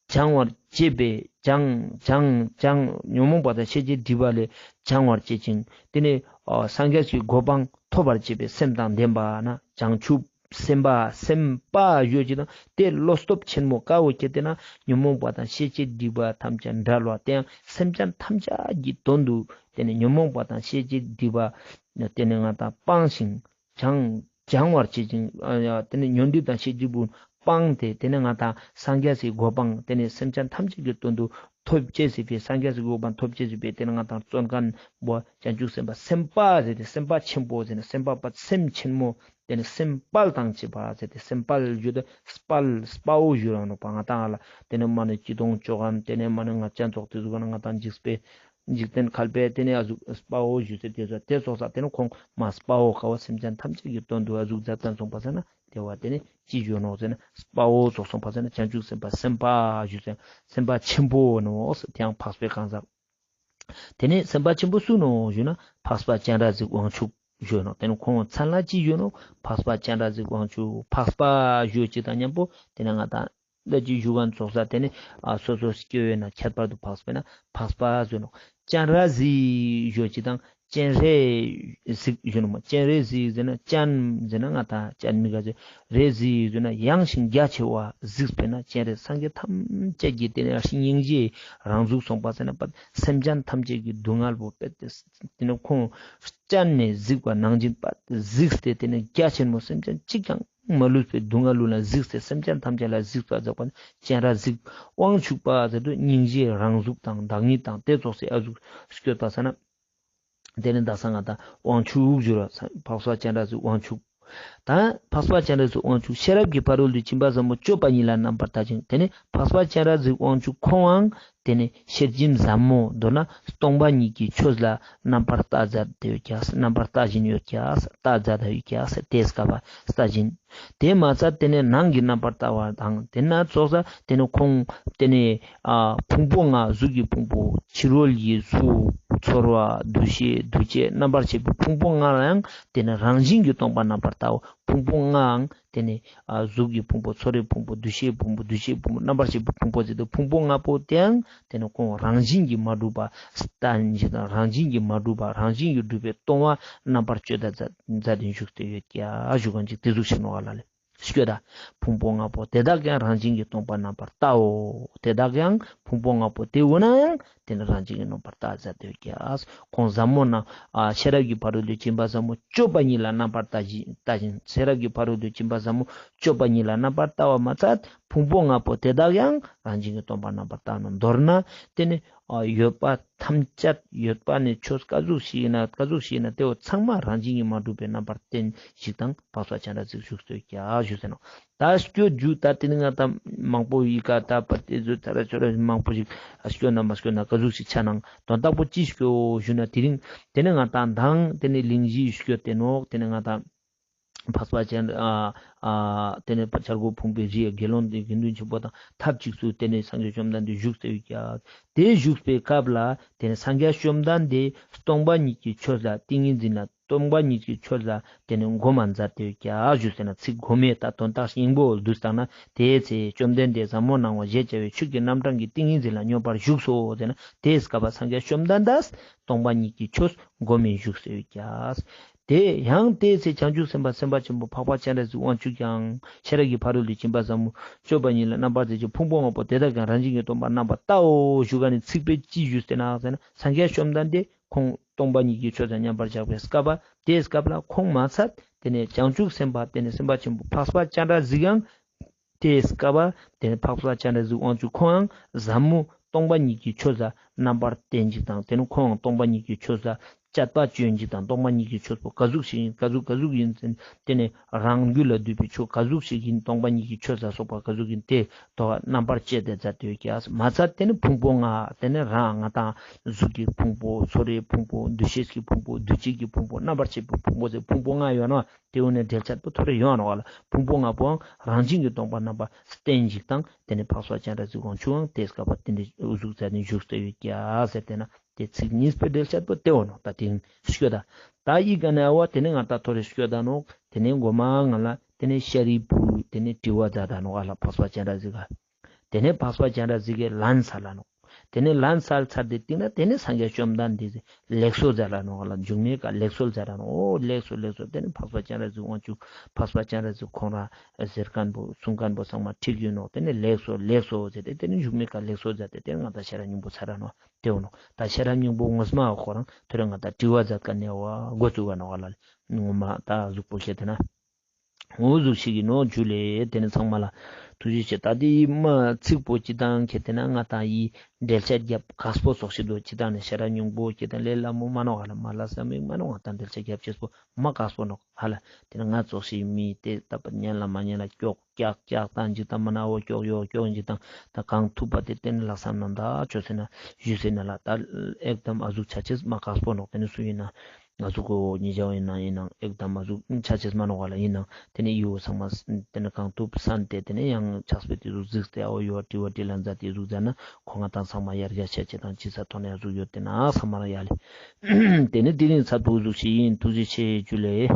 བྱང་བར་བྱེད་པས་བྱང་བྱང་བྱང་ཉོན་མོངས་པ་དང་ཤེས་བྱའི་སྒྲིབ་པ་ལས་བྱང་བར་བྱེད་ཅིང་དེ་ནི་སངས་རྒྱས་ཀྱི་གོ་འཕང་ཐོབ་པར་བྱེད་པའི་སེམས་དང་ལྡན་པ་ན་བྱང་ཆུབ་སེམས་དཔའ་སེམས་དཔའ་ཡོད་ཅེ་དང་དེ་བློ་སྟོབས་ཆེན་མོ་དཀའ་བོ་ཁྱེད་དེ་ན་ཉོན་མོངས་པ་དང་ཤེས་བྱའི་སྒྲིབ་པ་ཐམས་ཅད་བྲལ་བ་དེ་ཡང་སེམས་ཅན་ཐམས་ཅད་ཀྱི་དོན་དུ་དེ་ནི་ཉོན་མོངས་པ་དང་ཤེས་བྱའི་སྒྲིབ་པ་དེ་ནི་ང་དང་སྤངས་ཤིང་། བྱང་བྱང་བར་བྱེད་ཅིང་། ཨ་ཡ་དེ་ནི་ཉོན་སྒྲིབ་དང་ཤེས་སྒྲིབ་ཀུན་སྤངས་ཏེ་དེ་ནི་ང་དང་སངས་རྒྱས་སི་གོ་འཕང་དེ་ནི་སེམས་ཅན་ཐམས་ཅད་ཀྱི་དོན་དུ་ཐོབ་ཅེས་སི་ཕི་སངས་རྒྱས་སི་གོ་འཕང་ཐོབ་ཅེས་སི་ཕི་དེ་ནི་ང་དང་བརྩོན་མཁན་པོ་བྱང་ཆུབ་སེམས་དཔའ་སེམས་དཔའ་ཟེར་ཏེ་སེམས་དཔའ་ཆེན་པོ་ཟེར་ནི་སེམས་དཔའ་པ་སེམས་ཆེན་མོ་དེ་ནི་སེམས་དཔའ་དང་བཅས་པ་ཟེར་ཏེ་སེམས་དཔའ་ཞུ་དེ་དཔའ་དཔའ་བོ་ཞུ་རང་ནོ་པ་ང་དང་ཨ་ལ་དེ་ནི་མ་ནི་ཅི་དོང་ཅོ་གམ་དེ་ནི་མ་ནི་ང་ཅན་ཚོགས་དེ་ཟུག་ན་ང་དང་འཇིགས་པའི། འཇིག་རྟེན་ཁལ་པས་དེ་ནས་ཨ་ཟུག་དཔའ་བོ་ཞུས་ཏེ་དེ་ཚོ་དེ་ཚོགས་ས་དེ་ནས་ཁོང་མ་དཔའ་བོ་ཁ་བ་སེམས་ཅན་ཐམས་ཅད་ཀྱི་དོན་དུ་ཨ་ཟུག་མཛད་དང་སོང་པ་ཟེར་ན་དེ་བ་དེ་ནས་ཅི་ཞུ་ནོག་ཟེར་ན་དཔའ་བོ་ཚོགས་སོང་པ་ཟེར་ན་བྱང་ཆུབ་སེམས་དཔའ་སེམས་དཔའ་ཞུས་ཟེར་སེམས་དཔའ་ཆེན་པོ་ནོག་ཟེར་དེ་ཡང་འཕགས་པའི་གང་ཟག་དེ་ནས་སེམས་དཔའ་ཆེན་པོ་སུ་ནོག་ཞུ་ན་འཕགས་པ་སྤྱན་རས་གཟིགས་དབང་ཕྱུག་ཞུ་ནོག་དེ་ནས་ཁོང་མཚན་ལ་ཅི་ཞུ་ནོག་འཕགས་པ་སྤྱན་རས་གཟིགས་དབང་ཕྱུག་འཕགས་པ་ཞུ་ཅི་དང་མཉམ་པོ་དེ་ནས་ང་དང་། ད་ཅི་ཞུ་གན་ཚོགས་ས་དེ་ནི་ཨ་སོ་སོ་སྐྱེ་བོའི་ནང་ཁྱད་པར་དུ་འཕགས་པས་ན་འཕགས་པ་ཟེར་ནོག་སྤྱན་རས་གཟིགས་ཞུ་ཅི་དང་སྤྱན་རས་གཟིགས་ཞུ་ནོག་སྤྱན་རས་གཟིགས་ཟེར་ན་སྤྱན་ཟེར་ན་ང་དང་སྤྱན་མི་ག་ཟེར་རས་གཟིགས་ཟེར་ན་ཡངས་ཤིང་རྒྱ་ཆེ་བ་གཟིགས་པས་ན་སྤྱན་རས་སངས་རྒྱས་ཐམས་ཅད་ཀྱི་དེ་ནི་ཨ་སྙིང་རྗེ་རང་གཟུགས་སོང་པ་ཟེར་ན་པ་སེམས་ཅན་ཐམས་ཅད་ཀྱི་སྡུག་བསྔལ་བོ་པད་དེ་དེ་ནི་ཁོང་སྤྱན་ནས་གཟིགས་པ་ནང་བཞིན་པ་གཟིགས་ཏེ་དེ་ནི་རྒྱ་ཆེན་མོ་སེམས་ཅན་གཅིག་ཀྱང་ མ་ལུས་པའི་སྡུག་བསྔལ་ལུ་ལ་གཟིགས་ཏེ་སེམས་ཅན་ཐམས་ཅད་ལ་གཟིགས་པ་ཟེར་བ་ནི་སྤྱན་རས་གཟིགས་དབང་ཕྱུག་པ་ཟེར་དུས་སྙིང་རྗེ་རང་གཟུགས་དང་བདག་ཉིད་དང་དེ་ཙོགས་སེ་ཨ་ཟུག་སྐྱོད་པ་ས་ན། དེ་ནི་ད་ས་ང་ད་དབང་ཕྱུག་ཞུ་ར་འཕགས་པ་སྤྱན་རས་གཟིགས་དབང་ཕྱུག་ད་འཕགས་པ་སྤྱན་རས་གཟིགས་དབང་ཕྱུག་ཤེས་རབ་ཀྱི་ཕ་རོལ་ཏུ་ཕྱིན་པ་ཟབ་མོ་སྤྱོད་པ་ཉིད་ལ་རྣམ་པར་བལྟ་ཞིང་། དེ་ནི་འཕགས་པ་སྤྱན་རས་གཟིགས་དབང་ཕྱུག་ཁོང་ངའང་དེ་ནི་ཤེར་ཕྱིན་ཟབ་མོ་མདོར་ན་སྟོང་པ་ཉིད་ཀྱི་ཆོས་ལ་རྣམ་པར་བལྟ་མཛད་དེ་ཡོད་ཀྱག་རྣམ་པར་བལྟ་བཞིན་ཡོད་ཀྱག་བལྟ་མཛད་དེ་ཡོད་ཀྱག་དེ་སྐབས་པ་བལྟ་བཞིན། དེ་མ་ཚད་དེ་ནི་ནང་གི་རྣམ་པར་བལྟ་བ་དང་དེ་ན་ཙོགས་ས་དེ་ནི་ཁོང་དེ་ནི་ཨ་ཕུང་པོ་ལྔ་གཟུགས་ཀྱི་ཕུང་པོ་ཕྱི་རོལ་གྱི་གཟུགས་ཚོར་བ་འདུ་ཤེས་འདུ་བྱེད་རྣམ་པར་ཤེས་པའི་ཕུང་པོ་ལྔ་ལ་ཡང་དེ་ནི་རང་བཞིན་གྱིས་སྟོང་པ་རྣམ་པར་བལྟའོ། ཕུང་པོ་ལྔའང་དེ་ནི་ཨ་གཟུགས་ཀྱི་ཕུང་པོ་ཚོར་བའི་ཕུང་པོ་འདུ་ཤེས་ཕུང་པོ་འདུ་བྱེད་ཕུང་པོ་རྣམ་པར་ཤེས་པའི་ཕུང་པོ་ཟེར་ཏེ་ཕུང་པོ་ལྔ་པོ་དེའང་དེ་ནི་ཁོང་རང་བཞིན་གྱིས་མ་གྲུབ་པ་བལྟ་ཞིང་དང་རང་བཞིན་གྱིས་མ་གྲུབ་པ་རང་བཞིན་གྱིས་གྲུབ་པའི་སྟོང་པ་རྣམ་པར་དཔྱོད་ད་མཛད་དེ་བཞུགས་ཏེ་ཡོད་ཀྱག་ཞུ་མཁན་ཅིག་དེ་ཟུག་ཤིག་ནོག་ལ་ལེ། སྐྱོད་ད། ཕུང་པོ་ལྔ་པོ་དེ་དག་ཀྱང་རང་བཞིན་གྱིས་སྟོང་པ་རྣམ་པར་བལྟའོ། དེ་དག་ཀྱང་ཕུང་པོ་ལྔ་པོ་དེ་འོ་ན་ཡང་དེ་ནི་རང་བཞིན་གྱིས་རྣམ་པར་བལྟ་མཛད་དེ་ཡོད་ཀྱག་ཁོང་ཟབ་མོ་ན་ཨ་ཤེས་རབ་ཀྱི་ཕ་རོལ་ཏུ་ཕྱིན་པ་ཟབ་མོ་སྤྱོད་པ་ཉིད་ལ་རྣམ་པར་བལྟ་ཞིང་བལྟ་ཞིང་། ཤེས་རབ་ཀྱི་ཕ་རོལ་ཏུ་ཕྱིན་པ་ཟབ་མོ་སྤྱོད་པ་ཉིད་ལ་རྣམ་པར་བལྟ་བ་མ་ཚད་ཕུང་པོ་ལྔ་པོ་དེ་དག་ཀྱང་རང་བཞིན་གྱིས་སྟོང་པ་རྣམ་པར་བལྟ་ནོག་མདོར་ན་དེ་ནི་ཨ་ཡོད་པ་ཐམས་ཅད་ཡོད་པ་ནི་ཆོས་ཀ་ཟུག་ཞིག་ཡིན་ན་ཀ་ཟུག་ཞིག་ཡིན་ན་དེ་བོ་ཚང་མ་རང་བཞིན་གྱིས་མ་གྲུབ་པའི་རྣམ་པར་བསྟན་ཞིག་དང་འཕགས་པ་སྤྱན་རས་གཟིགས་བཞུགས་སོ་ཀྱག་ཞུ་ཟེར་ནོག་ད་སྐྱོད་རྒྱུ་ད་དེ་ནི་ང་ད་མང་པོ་ཡི་ག་ད་པ་དེ་ཚོ་ཚ་ར་ཚོ་ར་མང་པོ་ཞིག་ཨ་སྐྱོད་ན་མ་སྐྱོད་ན་ཀ་ཟུག་ཞིག་ཆ་ནང་དོན་དག་པོ་ཅི་སྐྱོད་ཞུ་ན་དེ་རིང་དེ་ནི་ང་ད་མདང་དེ་ནི་གླིང་བཞི་སྐྱོད་དེ་ནོག་དེ་ནི་ང་ད་འཕགས་པ་སྤྱན་ཨ་ཨ་དེ་ནས་བྱ་རྒོད་ཕུང་པོའི་རིའི་དགེ་སློང་དེ་དགེ་འདུན་ཆེན་པོ་དང་ཐབས་ཅིག་ཏུ་དེ་ནས་སངས་རྒྱས་བཅོམ་ལྡན་འདས་བཞུགས་ཏེ་ཡོད་ཀྱག་དེ་བཞུགས་པའི་སྐབས་ལ་དེ་ནས་སངས་རྒྱས་བཅོམ་ལྡན་འདས་སྟོང་པ་ཉིད་ཀྱི་ཆོས་ལ་ཏིང་ངེ་འཛིན་ལ་སྟོང་པ་ཉིད་ཀྱི་ཆོས་ལ་དེ་ནས་མགོ་མ་མཛད་དེ་ཡོད་ཀྱག་ཞུ་ཟེར་ན་ཚིག་མགོ་མའི་ད་དོན་དག་སྙིང་པོ་བསྡུས་བཏང་ན། དེའི་ཚེ་བཅོམ་ལྡན་འདས་ཟབ་མོ་སྣང་བ་ཞེས་བྱ་བའི་ཆོས་ཀྱི་རྣམ་གྲངས་ཀྱི་ཏིང་ངེ་འཛིན་ལ་སྙོམས་པར་ཞུགས་སོ་ཟེར་ན། དེའི་སྐབས་པ་སངས་རྒྱས་བཅོམ་ལྡན་འདས་སྟོང་པ་ཉིད་ཀྱི་ཆོས་མགོ་མའི་བཞུགས་སོ་ཡོད་ཀྱག་དེ་ཡང་དེའི་ཚེ་བྱང་ཆུབ་སེམས་དཔའ་སེམས་དཔའ་ཆེན་པོ་འཕགས་པ་སྤྱན་རས་གཟིགས་དབང་ཕྱུག་ཀྱང་ཤེས་རབ་ཀྱི་ཕ་རོལ་ཏུ་ཕྱིན་པ་ཟབ་མོ་སྤྱོད་པ་ཉིད་ལ་རྣམ་པར་བལྟ་ཞིང་། ཕུང་པོ་ལྔ་པོ་དེ་དག་ཀྱང་རང་བཞིན་གྱིས་སྟོང་པར་རྣམ་པར་བལྟའོ་ཞུ་ག་ནི་ཚིག་པོའི་ཅི་ཞུས་ཏེ་ན་ཟེར་ན། སངས་རྒྱས་བཅོམ་ལྡན་འདས་ཁོང་སྟོང་པ་ཉིད་ཀྱི་ཆོས་དང་མཉམ་པར་བཞག་པའི་སྐབས་པ་དེའི་སྐབས་ལ་ཁོང་མ་ཚད་དེ་ནས་བྱང་ཆུབ་སེམས་དཔའ་དེ་ནས་སེམས་དཔའ་ཆེན་པོ་འཕགས་པ་སྤྱན་རས་གཟིགས་ཀྱང་དེའི་སྐབས་པ་དེ་ནས་འཕགས་པ་སྤྱན་རས་གཟིགས་དབང་ཕྱུག་ཁོང་ཡང་ཟབ་མོ་སྟོང་པ་ཉིད་ཀྱི་ཆོས་ལ་རྣམ་པར་བསྟན་ཞིང་དང་། དེ་ནས་ཁོང་ཡང་སྟོང་པ་ཉིད་ཀྱི་ཆོས་ལ་དཔྱད་པ་བཅོ་ཞིང་དང་། སྟོང་པ་ཉིད་ཀྱི་ཆོས་པོ་ག་ཟུག་ཞིག་ཡིན་ག་ཟུག་ག་ཟུག་ཡིན་ཟེར་དེ་ནས་རང་རྒྱུད་ལ་འདུས་པའི་ཆོས་ག་ཟུག་ཞིག་ཡིན་སྟོང་པ་ཉིད་ཀྱི་ཆོས་ལ་སོགས་པ་ག་ཟུག་ཡིན་དེ་དོ་རྣམ་པར་དཔྱད་དེ་མཛད་དེ་ཡོད་ཀྱག་མ་ཚད་དེ་ནས་ཕུང་པོ་ལྔ་དེ་ནས་རང་ང་དང་གཟུགས་ཀྱི་ཕུང་པོ་ཚོར་བའི་ཕུང་པོ་འདུ་ཤེས་ཀྱི་ཕུང་པོ་འདུ་བྱེད་ཀྱི་ཕུང་པོ་རྣམ་པར་ཤེས་པའི་ཕུང་པོ་ཟེར་ཕུང་པོ་ལྔ་ཡོད་ནོག་དེ་འོ་ནས་འགྲེལ་བཤད་པོ་ཐོ་རེ་ཡོང་ནོག་ལ། ཕུང་པོ་ལྔ་པོའང་རང་བཞིན་གྱིས་སྟོང་པ་རྣམ་པར་བསྟན་ཞིང་དང་། དེ་ནས་འཕགས་པ་སྤྱན་རས་གཟིགས་དབང་ཕྱུག་ཡང་དེའི་སྐབས་པ་དེ་འདྲའི་འུ་ཟུག་ཟེར་ནས་བཞུགས་ཏེ་ཡོད་ཀྱག་ཟེར་ཏེ་ན། དེ་ཚིག་གཉིས་པའི་འགྲེལ་བཤད་པོ་དེ་འོ་ནོག་ད་དེ་རིང་སྐྱོད་ད། ད་ཡི་ག་ནས་ཨ་བ་དེ་ནས་ང་ད་ཐོ་རེ་སྐྱོད་ད་ནོག་དེ་ནས་མགོ་མ་ང་ལ་དེ་ནས་ཤཱ་རིའི་བུ་དེ་ནས་དྲི་བ་མཛད་ད་ནོག་ཨ་ལ་འཕགས་པ་སྤྱན་རས་གཟིགས་ག་དེ་ནས་འཕགས་པ་སྤྱན་རས་གཟིགས་ཀྱིས་ལན་སལ་ལ་ནོག་དེ་ནས་ལན་སལ་ཚར་ཏེ་སྟིང་ན་དེ་ནས་སངས་རྒྱས་བཅོམ་ལྡན་འདས་ལེགས་སོ་མཛད་ལ་ནོག་ལ། མཇུག་མའི་ཀ་ལེགས་སོ་མཛད་ལ་ནོག་འོ་ལེགས་སོ་ལེགས་སོ། དེ་ནས་འཕགས་པ་སྤྱན་རས་གཟིགས་དབང་ཕྱུག་འཕགས་པ་སྤྱན་རས་གཟིགས་ཁོང་རང་ཟེར་མཁན་པོ་གསུང་མཁན་པོ་ཚང་མ་འགྲིག་ཡོད་ནོག་དེ་ནས་ལེགས་སོ་ལེགས་སོ་ཟེར་ཏེ་དེ་ནས་མཇུག་མའི་ཀ་ལེགས་སོ་མཛད་དེ་དེ་ནས་ང་ད་ཤེས་རབ་སྙིང་པོ་ཚར་ར་ནོག་དེ་འོ་ནོག་ད་ཤེས་རབ་སྙིང་པོ་ངོ་མ་ཁོ་རང་ཐོ་རེ་ང་ད་དྲི་བ་མཛད་ཀ་ནས་བ་འགོ་བཙུགས་པ་ནོག་ལ། ངོ་མ་ད་གཟུགས་པོ་ཤེས་ཏེ་ན། འོ་ཟུག་ཤིག་ཡིན་ནོག་ཇུ་ལེ། དེ་ནས་ཚང་མ་ལ་ཐུགས་རྗེ་ཆེ། ད་དེ་མ་ཚིག་པོ་ཅི་དང་ཁྱེད་དེ་ན་ང་དང་ཡི་འགྲེལ་བཤད་རྒྱབ་ཁག་པོ་ཙོགས་ཤིག་འདུག་ཅི་དང་ནས་ཤེས་རབ་སྙིང་པོ་ཁྱེད་དང་ལས་སླ་མོ་མ་ནོག་ཧ་ལ། མ་ལ་ས་མིག་མ་ནོག་ང་དང་འགྲེལ་བཤད་རྒྱབ་ཅེས་པོ་མ་ཁག་པོ་ནོག་ཧ་ལ། དེ་ནས་ང་ཙོགས་ཤིག་མི་དེ་ད་པ་ཉན་ལ་མ་ཉན་ལ་ཀྱོག་ཀྱག་ཀྱག་དང་ཅི་དང་མ་ན་འོ་ཀྱོག་ཡོ་ཀྱོག་ཅི་དང་ད་གང་ཐུབ་པ་དེ་དེ་ནས་ལྷག་བསམ་རྣམ་དག་ཅོས་ཟེར་ན་ཞུས་ཟེར་ན་ལ། ད་ཨེག་དམ་ཨ་ཟུག་ཆ་ཅེས་མ་ཁག་པོ་ནོག་དེ་ནས་སུ་ཡིན་ན། ང་ཟུག་གོ་ཉེ་ཞའོ་ཡིན་ནང་ཡིན་ནང་ཨེག་དམ་མ་ཟུག་ཆ་ཅེས་མ་ནོག་ག་ལ། ཡིན་ནང་དེ་ནས་ཡུ་བོ་ཚང་མ་དེ་ནས་གང་ཐུབ་སན་ཏེ་དེ་ནས་ཡང་ཆགས་པའི་དེ་ཟུག་གཟིགས་ཏེ་ཨོ་ཡོ་དྲི་བ་དྲི་ལན་མཛད་དེ་ཟུག་མཛད་ན་ཁོ་ང་དང་ཚང་མ་ཡར་རྒྱ་ཆ་ཅེས་དང་ཅི་ས་ཐོག་ནས་ཡ་ཟུག་ཡོད་དེ་ན་ཚང་མ་རང་ཡ་ལེ། དེ་ནས་དེ་རིང་ཚ་ཐུག་ཟུག་ཞིག་ཡིན། ཐུགས་རྗེ་ཆེ་ཇུ་ལེ།